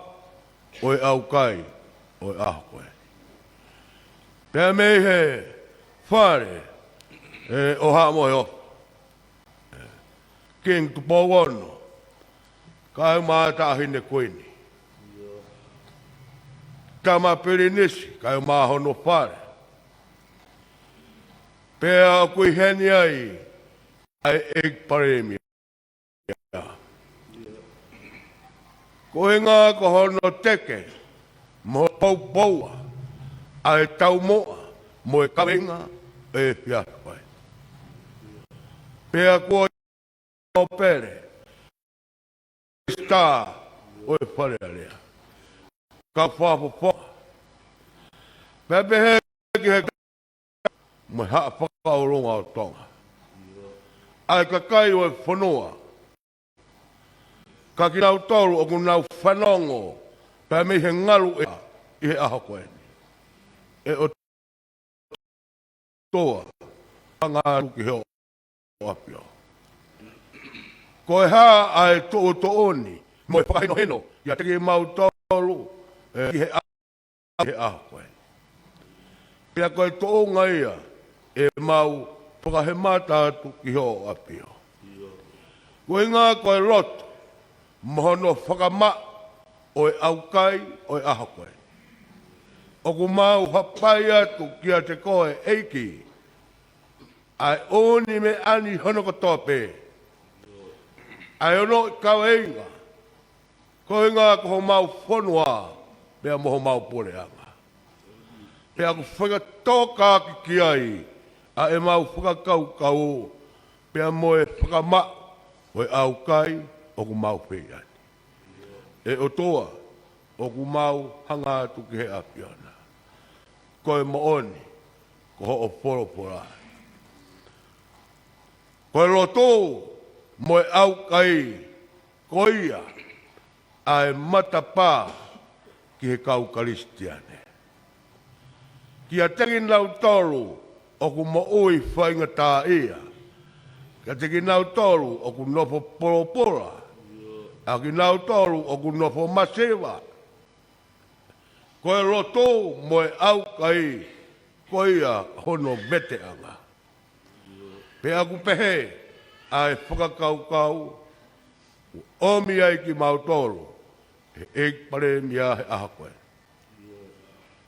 ʻo e ʻaukai ʻo e ʻaho ko eni. Pea mei he fale ʻo Haʻa Moheofo, Kingi Tupou Ono, kae ʻumaʻā Taʻahine Kuini, Tama Pilinisi kae ʻumaʻā hono fale. Pea ʻoku ʻi heni ai ʻa e ʻEiki Palēmia. Ko e ʻuhinga ko hono teke mo hono poupouʻi ʻa e taumuʻa mo e kaveinga ʻo e efiafi ko eni. Pea kuo ʻi ai ʻa e Minisitā ʻo e Fale Alea, kau fakafofonga, pea pehē ki he mo e Haʻa Fakaʻulunga ʻo Tonga, ʻa e kakai ʻo e fonua, ka kinautolu ʻoku nau fanongo pea mei he ngaluʻea ʻi he ʻaho ko eni. ʻE ʻOtua, hanga atu ki hoʻo ʻAfio. Ko e hā ʻa e tuʻutuʻuni mo e fakahinohino ʻiate kimautolu ʻi he ʻa-, he ʻaho ko eni? Pea ko e tuʻunga ia ʻemau fakahemata atu ki hoʻo ʻAfio. Ko e ʻuhinga ko e lotu mo hono fakamaʻu ʻo e ʻaukai ʻo e ʻaho ko eni, ʻoku mau hapai atu kiate koe ʻEiki ʻa e ʻū meʻa ni hono kotoa pē, ʻa e onoʻi kaveinga, ko e ʻuhinga ko homau fonua pea mo homau puleʻanga. Pea ʻoku fakatokaki ki ai ʻa ʻemau fakakaukau pea mo e fakamaʻu ʻo e ʻaukai ʻoku mau fai ai. ʻE ʻOtua, ʻoku mau hanga atu ki he ʻAfiona. Ko e moʻoni, ko hoʻo folofola, ko e lotu mo e ʻaukai, ko ia ʻa e matapā ki he kau Kalisitiane. Kiate kinautolu ʻoku moʻui faingataʻaʻia, kiate kinautolu ʻoku nofo polopola, ʻa kinautolu ʻoku nofo masiva, ko e lotu mo e ʻaukai, ko ia hono veteʻanga. Pea ʻoku pehē ʻa e fakakaukau ʻoku ʻomi ai kimautolu ʻe he ʻEiki Palēmia he ʻaho ko eni,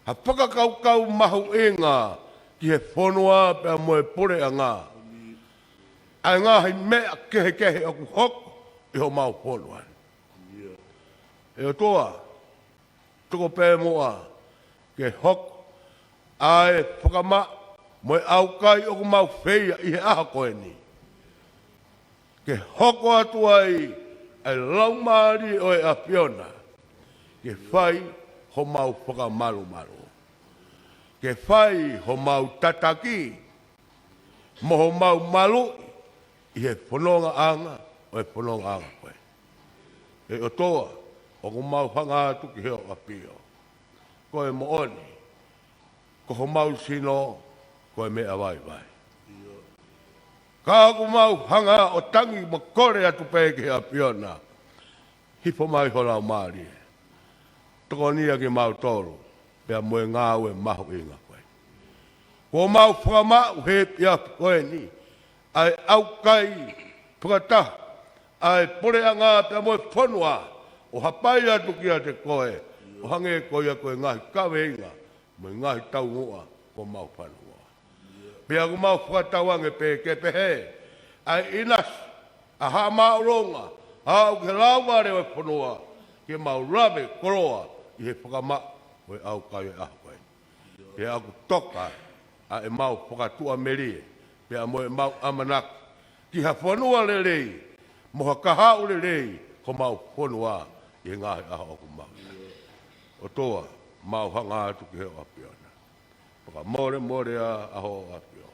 ha fakakaukau mahuʻinga ki he fonua pea mo e puleʻanga, ʻa e ngaahi meʻa kehekehe ʻoku hoko ʻi homau fonua ni. ʻE ʻOtua, tuku pē muʻa ke hoko ʻa e fakamaʻu mo e ʻaukai ʻoku mau fai ʻi he ʻaho ko eni, ke hoko atu ai ʻa e Laumālie ʻo e ʻAfiona ke fai homau fakamalumalu, ke fai homau tataki mo homau maluʻi ʻi he fonongaʻanga ʻo e fonongaʻanga ko ē. ʻE ʻOtua, ʻoku mau hanga atu ki hoʻo ʻAfio. Ko e moʻoni, ko homau sino ko e meʻa vaivai, ka ʻoku mau hanga ʻo tangi mo kole atu pē ki he ʻAfiona, hifo mai ho Laumālie, tokoniʻi kimautolu pea mo e ngāue mahuʻinga ko ē. Kuo mau fakamaʻu he efiafi ko eni ʻa e ʻaukai fakataha ʻa e puleʻanga pea mo e fonua ʻo hapai atu kiate koe, ʻo hangē ko ia ko e ngaahi kaveinga mo e ngaahi taumuʻa kuo mau fanongoa. Pea ʻoku mau fakatauange pē ke pehē ʻa e ʻinasi ʻa Haʻa Māʻolunga, ʻa ʻoku he laumālie ʻo e fonua, ke mau lave koloa ʻi he fakamaʻu ʻo e ʻaukai ʻo e ʻaho ko eni. Pea ʻoku toka ʻa ʻemau fakatuʻamelie, pea mo ʻemau ʻamanaki ki ha fonua lelei, mo ha kahaʻu lelei, ko homau fonua ʻi he ngaahi ʻaho ʻoku mau. ʻOtua, mau hanga atu ki he ʻAfiona. Fakamolemole ʻa, ʻa hoʻo ʻAfio.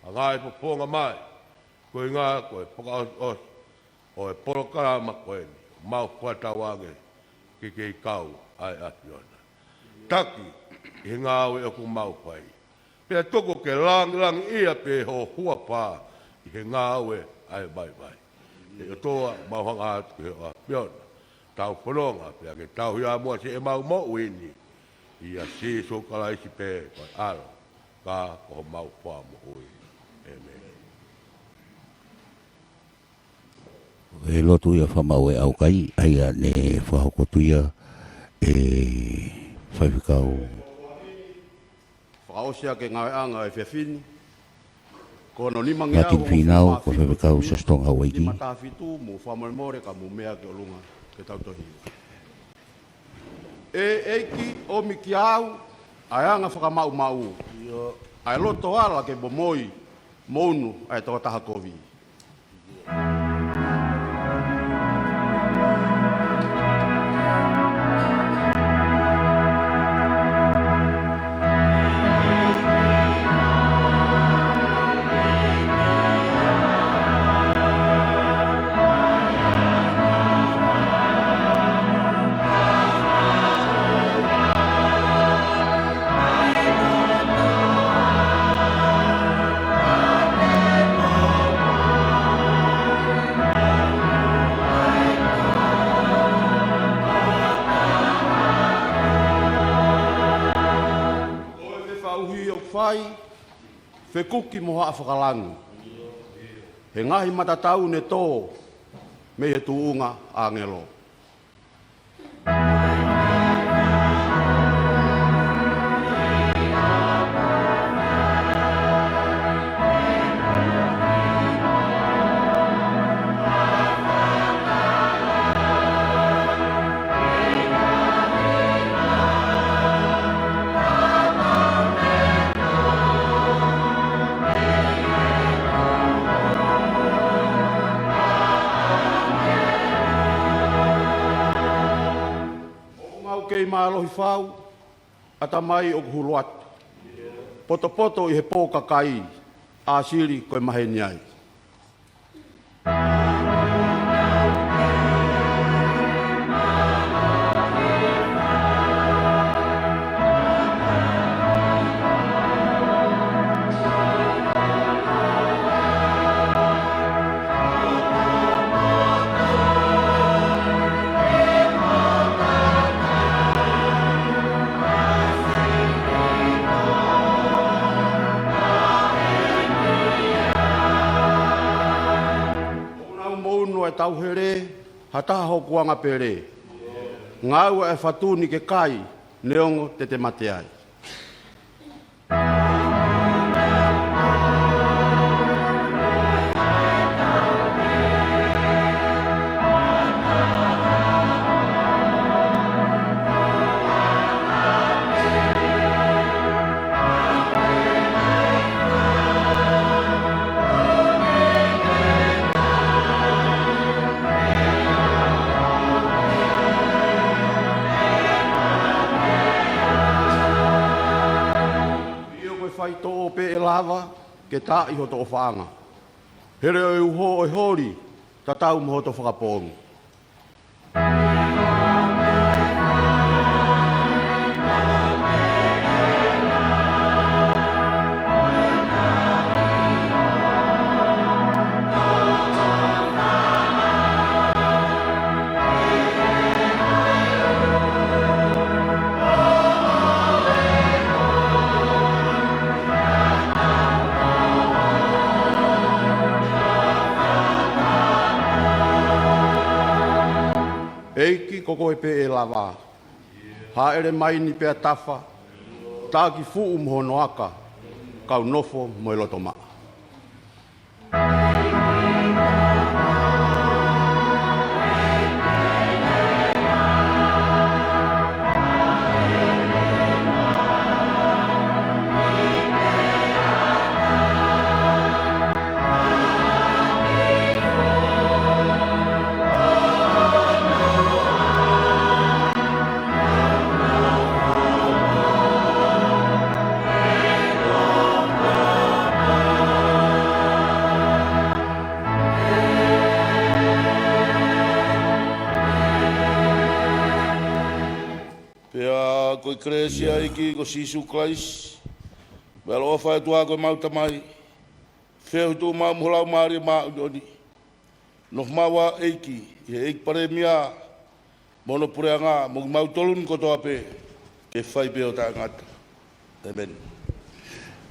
Hanga ʻo fofonga mai, ko e ngaahi, ko e fakaʻosiʻosi ʻo e polokalama ko eni, mau fakatauange ke kei kau ʻa e ʻAfiona. Taki ʻi he ngāue ʻoku mau fai. Pea tuku ke langilangiʻia pē ho huafa ʻi he ngāue ʻa e vaivai. ʻE ʻOtua, mau hanga atu ki he ʻAfiona. Tau fononga, pea ke tauhi ʻa muʻa siʻemau moʻui ni. ʻIa Sīsū Kalaisi pē ko e ʻAlo, ka ko homau Fakamoʻui. ʻĒmeni. ʻE lotu ia fakamaʻu e ʻaukai, ʻa ia ne fakahoko atu ia ʻe Faifekau. Fakaʻosi ʻa e ngāueʻanga ʻo e efiafi ni. Ko hono nima ngeau Martin Fīnau, ko Faifekau Siositonga Uaiki. Nima taha fitu, mou fakamolemole ka mou meʻa ki ʻolunga ke tau tohi. ʻE ʻEiki, ʻomi kiate au ʻa e anga fakamaʻumaʻu, ʻa e loto ala ke momoi mo unu ʻa e tokotaha kovi. Ko e fefauhi ʻoku fai, fekuki mo haʻa fakalangi. He ngaahi matatau ne tō mei he tuʻunga ʻāngelo. ʻOku mau kei mālohi fau, ʻatamai ʻoku hulu atu. Potopoto ʻi he pō kakai, ʻāsili ko e maheni ai. ʻOku nau mo unu ʻa e tauhele, ha taha hoku anga pele. Ngāue ʻa e fatu ni ke kai, neongo te te mate ai. ʻIo, ko e faitoʻo pē ʻe lava ke taaʻi hoto ʻofaʻanga. Hele ʻo e uho ʻo e holi, tatau mo hoto fakapoongi. ʻEiki, ko koe pē ʻe lava. Hāʻele mai ni pea tafa, taki fuʻu mo hono aka, kau nofo mo e loto maʻa. Pea ko e kelesi ʻa e ʻEiki ko Sīsū Kalaisi, mo e ʻaloʻofa ʻa e ʻOtua ko ʻemau Tamai, feohi tuʻumaʻu mo e Laumālie Māʻoniʻoni, nofo maʻu ʻa e ʻEiki, ʻi he ʻEiki Palēmia, mo hono puleʻanga, mo kimautolu ni kotoa pē, ke fai pē ʻo taʻengata. ʻĒmeni.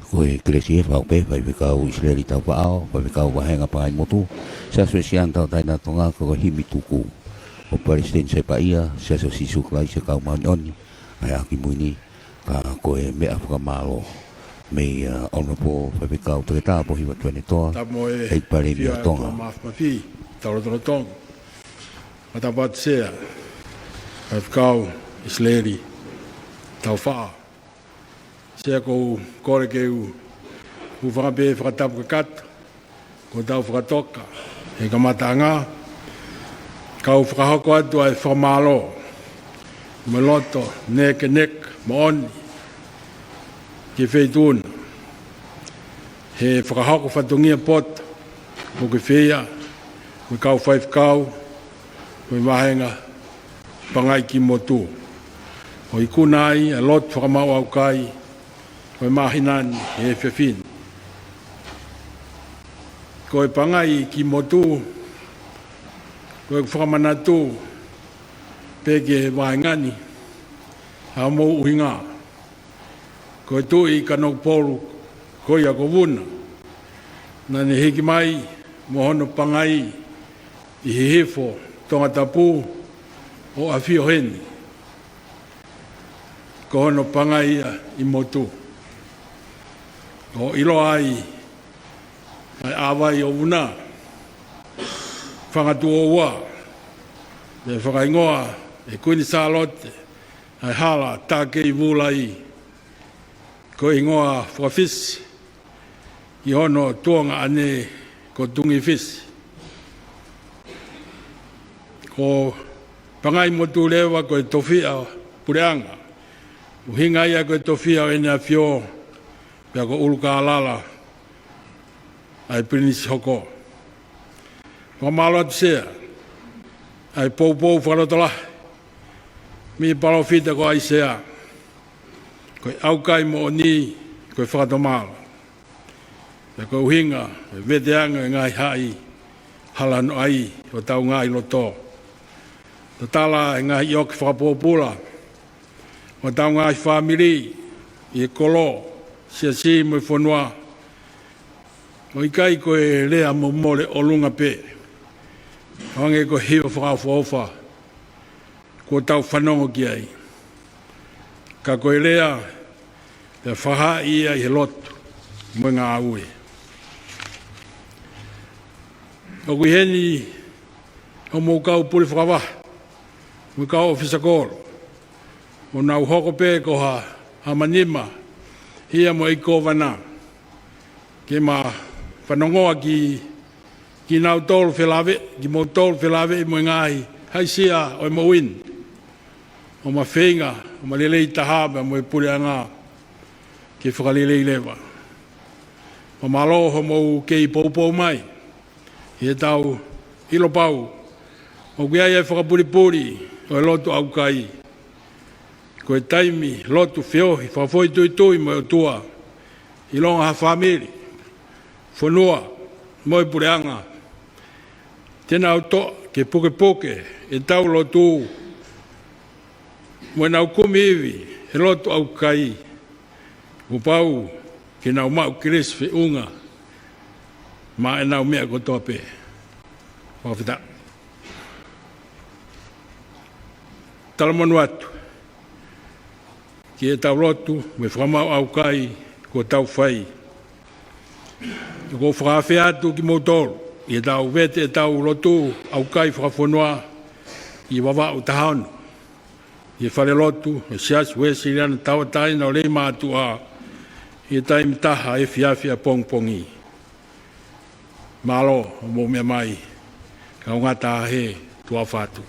Ko e kelesi ʻa e ʻOtua pē, Faifekau ʻIsileli Taufaʻao, Faifekau Vāhenga Pangai Motu, Siasi ʻo e Siasi ʻo e Tauʻatāina ʻo Tonga, ko e himi tuku. Ko e Palesiteni Sēpaʻia, Siasi ʻo Sīsū Kalaisi ʻo e Kau Māʻoniʻoni ʻi he Ngaahi ʻAho Kimui Ni, ka ko e meʻa fakamālō. Mei, uh, Honourable Faifekau Toketā Pōhiva Tuʻiʻonetoa, Tapu mo e ʻEiki Palēmia ʻo Tonga. Mafimafi, tau lotolotonga. Matapā Sea, Faifekau ʻIsileli Taufaʻao. Sea, ʻoku ou kole ke u hūfanga pē he fakatapu kakato, kuo tau fakatoka he kamataʻanga, kau fakahoko atu ʻa e fakamālō mo e loto nekeneka moʻoni ki he Feituʻu na, he fakahoko fatongia poto ʻoku feia mo e kau faifekau mo e vāhenga pangai ki motu, ʻo ikuna ai ʻa e lotu fakamaʻu ʻaukai ʻo e māhina ni he efiafi ni. Ko e pangai ki motu, ko e fakamanatu pē ki he vāhenga ni ʻa hoʻomou ʻuhinga. Ko e Tuʻi Kanokupolu, ko ia ko Vuna, naʻa ne hiki mai mo hono pangai ʻi Hihifo, Tongatapu, ʻo ʻafio heni. Ko hono pangai ia ʻi motu. ʻO ʻiloa ai ʻa e ʻāvai ʻo Vuna, Fangatuʻoua, ʻe fakahingoa ʻe Kuini Sālote ʻa e hala Tākei Vūlai, ko e hingoa faka-Fisi ki hono tuongaʻane ko Tungifisi. Ko Pangaimotu leva ko e tofiʻa puleʻanga, ʻuhinga ia ko e tofiʻa ʻo ʻEne ʻAfio, pea ko ʻUlukālala ʻa e Pilinisi hoko. Fakamālō atu Sea, ʻa e poupou fakalotolahi mei he palōfita ko ʻAisea, ko e ʻaukai moʻoni ko e fakatomala. Pea ko e ʻuhinga, ʻe veteange ʻa e ngaahi haʻi hala noaʻia ʻo hotau ngaahi loto. Tatala ʻa e ngaahi ʻioke fakapōpula ʻo hotau ngaahi fāmili ʻi he kolo, siasi mo e fonua. ʻO ʻikai ko e lea momole ʻolunga pē, ʻo hangē ko e hiva fakaʻofoʻofa kuo tau fanongo ki ai. Ka ko e lea pea fakahā ia ʻi he lotu mo e ngāue. ʻOku ʻi heni hoʻomou kau pule fakavahe, mo e kau ʻōfisa kolo, ʻo nau hoko pē ko ha, ha manima, ia mo e ʻEiki Kōvana, ke ma fanongoa ki, kinautolu felāveʻi, kimoutolu felāveʻi mo e ngaahi haʻisia ʻo e moʻui ni. ʻO ma feinga, ʻo ma lelei taha pea mo e puleʻanga ke fakalelei leva. Ma mālō hoʻomou kei poupou mai, ʻi heʻetau ʻilo pau ʻoku ʻi ai ʻa e fakapulipuli ʻo e lotu ʻaukai. Ko e taimi lotu feohi fakafoʻituitui mo e ʻOtua, ʻilonga ha fāmili, fonua, mo e puleʻanga, te nau toʻa ke pukepuke ʻetau lotu mo ʻenau kumi ivi he lotu ʻaukai, kuo pau ke nau maʻu kelesi feʻunga maʻa ʻenau meʻa kotoa pē. Fakafetaʻi. Talamonū atu ki heʻetau lotu mo e fakamaau ʻaukai kuo tau fai. ʻOku ou fakaafe atu kimoutolu ʻi heʻetau vete ʻetau lotu ʻaukai fakafonua ʻi Vavaʻu taha ono, ʻi he falelotu ʻo e Siasi Uēsiliana Tauʻatāina ʻo Leimātuʻa, ʻi he taimi taha efiafi ʻapongipongi. Mālō hoʻomou meʻa mai, kaungā Taʻahine, tuʻa ʻofa atu.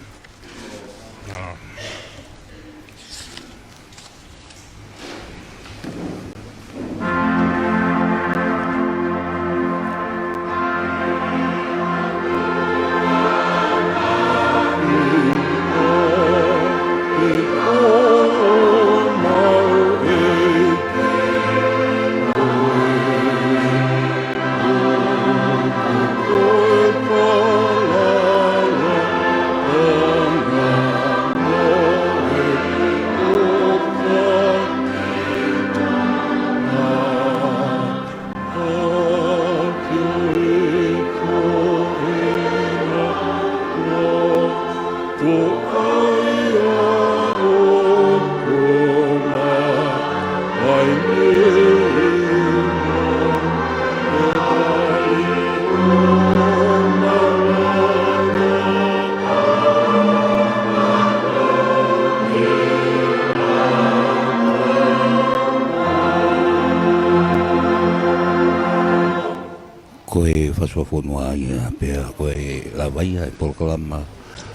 Ko e fakafofonga ia pea ko e lava ia e polokalama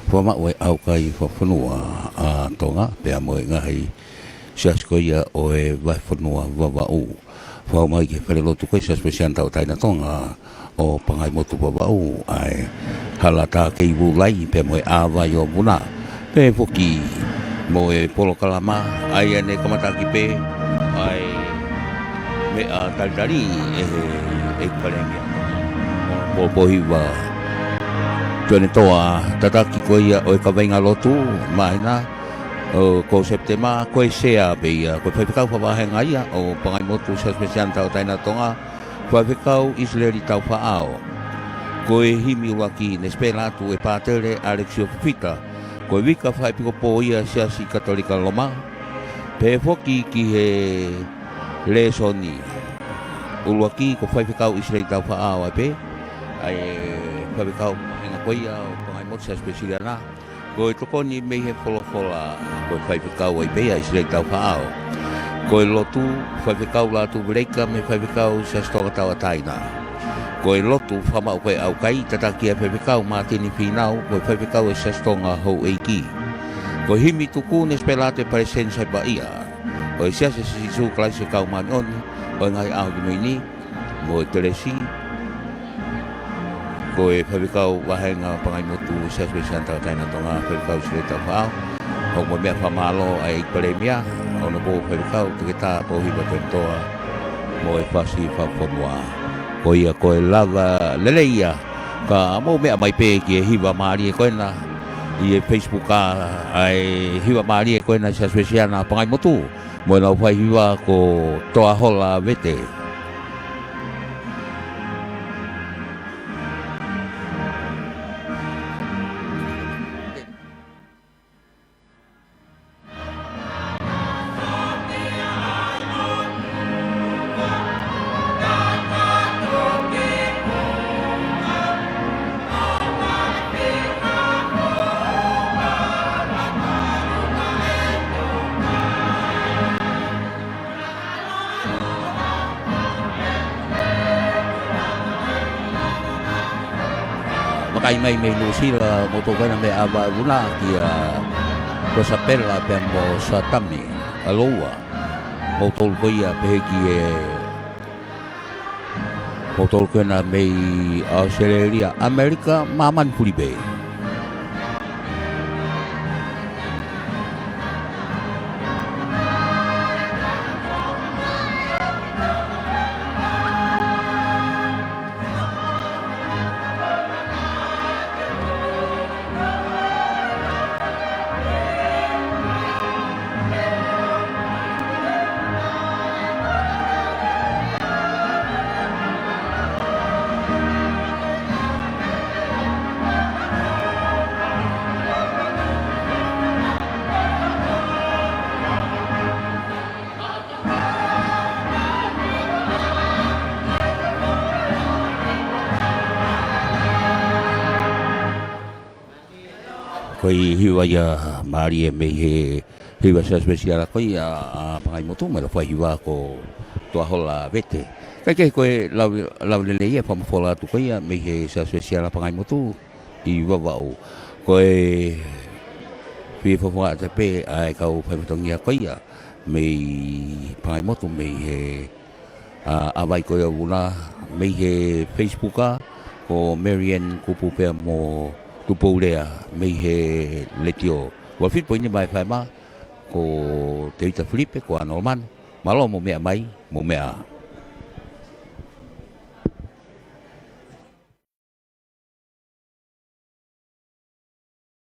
fakamaau e ʻaukai fakafonua ʻa Tonga pea mo e ngaahi siasi ko ia ʻo e vahefonua Vavaʻu. Fakamaau ki he falelotu ko e Siasi Uēsiliana Tauʻatāina Tonga ʻo Pangaimotu Vavaʻu, ʻa e hala Tākei Vulai pea mo e ʻāvai ʻo Vuna. Pea foki mo e polokalama ʻa ia naʻe kamataʻaki pē ʻa e meʻa talitali ʻe he ʻEiki Palēmia, Honourable Pōhiva Tuʻiʻonetoa, tataki ko ia ʻo e kaveinga lotu māhina ʻo, ko Sepitema, ko e sea pē ia, ko e faifekau fakavahenga ia ʻo Pangaimotu Siasi Uēsiliana Tauʻatāina Tonga, Faifekau ʻIsileli Taufaʻao. Ko e himi ʻuluaki naʻe sipela atu ʻe Pātele ʻAlekisio Fifita, ko e uike fakaepikopō ia Siasi Katolika Loma. Pea foki ki he lēsoni ʻuluaki ko Faifekau ʻIsileli Taufaʻao ai pē, ʻa e faifekau fakavahenga ko ia ʻo Pangaimotu Siasi Uēsiliana. Ko e tokoni mei he folofola, ko e faifekau ai pē ia ʻIsileli Taufaʻao. Ko e lotu, Faifekau Lātū Veleika mei he Faifekau Siasi Tonga Tauʻatāina. Ko e lotu fakamaau ko e ʻaukai, tataki ʻe he Faifekau Mātini Fīnau, ko e faifekau ʻo e Siasi Tonga Houʻeiki. Ko e himi tuku naʻe sipela atu ʻe Palesiteni Saipaia ʻo e Siasi ʻo Sīsū Kalaisi ʻo e Kau Māʻoniʻoni ʻo e Ngaahi ʻAho Kimui Ni, mo e kelesi. Ko e faifekau vahenga Pangaimotu Siasi Uēsiliana Tauʻatāina Tonga, Faifekau ʻIsileli Taufaʻao. ʻOku mou meʻa fakamālō ʻa e ʻEiki Palēmia, Honourable Faifekau Toketā Pōhiva Tuʻiʻonetoa, mo e fasi fakafonua. Ko ia ko e lava lelei ia, ka mou meʻa mai pē ki he hiva mālie ko ena ʻi he Facebook, ʻa e hiva mālie ko ena Siasi Uēsiliana Pangaimotu. Mo ʻenau faihiva ko Toahola Vete. Vakai mai mei Nuʻusila, moutolu ko ena mei ʻAvavuna kia Rosapela pea mo Satami, ʻa Loua. Moutolu ko ia pehē ki he Moutolu ko ena mei ʻAositelēlia, ʻAmelika, māmani fuli pē. Ko e hiva ia mālie mei he hiva Siaosi Uēsiliana ko ia ʻa Pangaimotu, mei he fai hiva ko Tuahola Vete. Kae kehe ko e lau, lau lelei ia, fakamolemole atu ko ia mei he Siaosi Uēsiliana Pangaimotu ʻi Vavaʻu. Ko e fie fofonga ʻata pē ʻa e kau faifatongia ko ia mei Pangaimotu, mei he ʻa, ʻa Vai ko ia ʻo Vuna, mei he Facebook ʻa, ko Marian Kupu pea mo Tupoulea mei he Letiō. Ua fitu poini mai fai ma, ko Tevita Filipe, ko Ano Lomano, mālō mo meʻa mai, mo meʻa.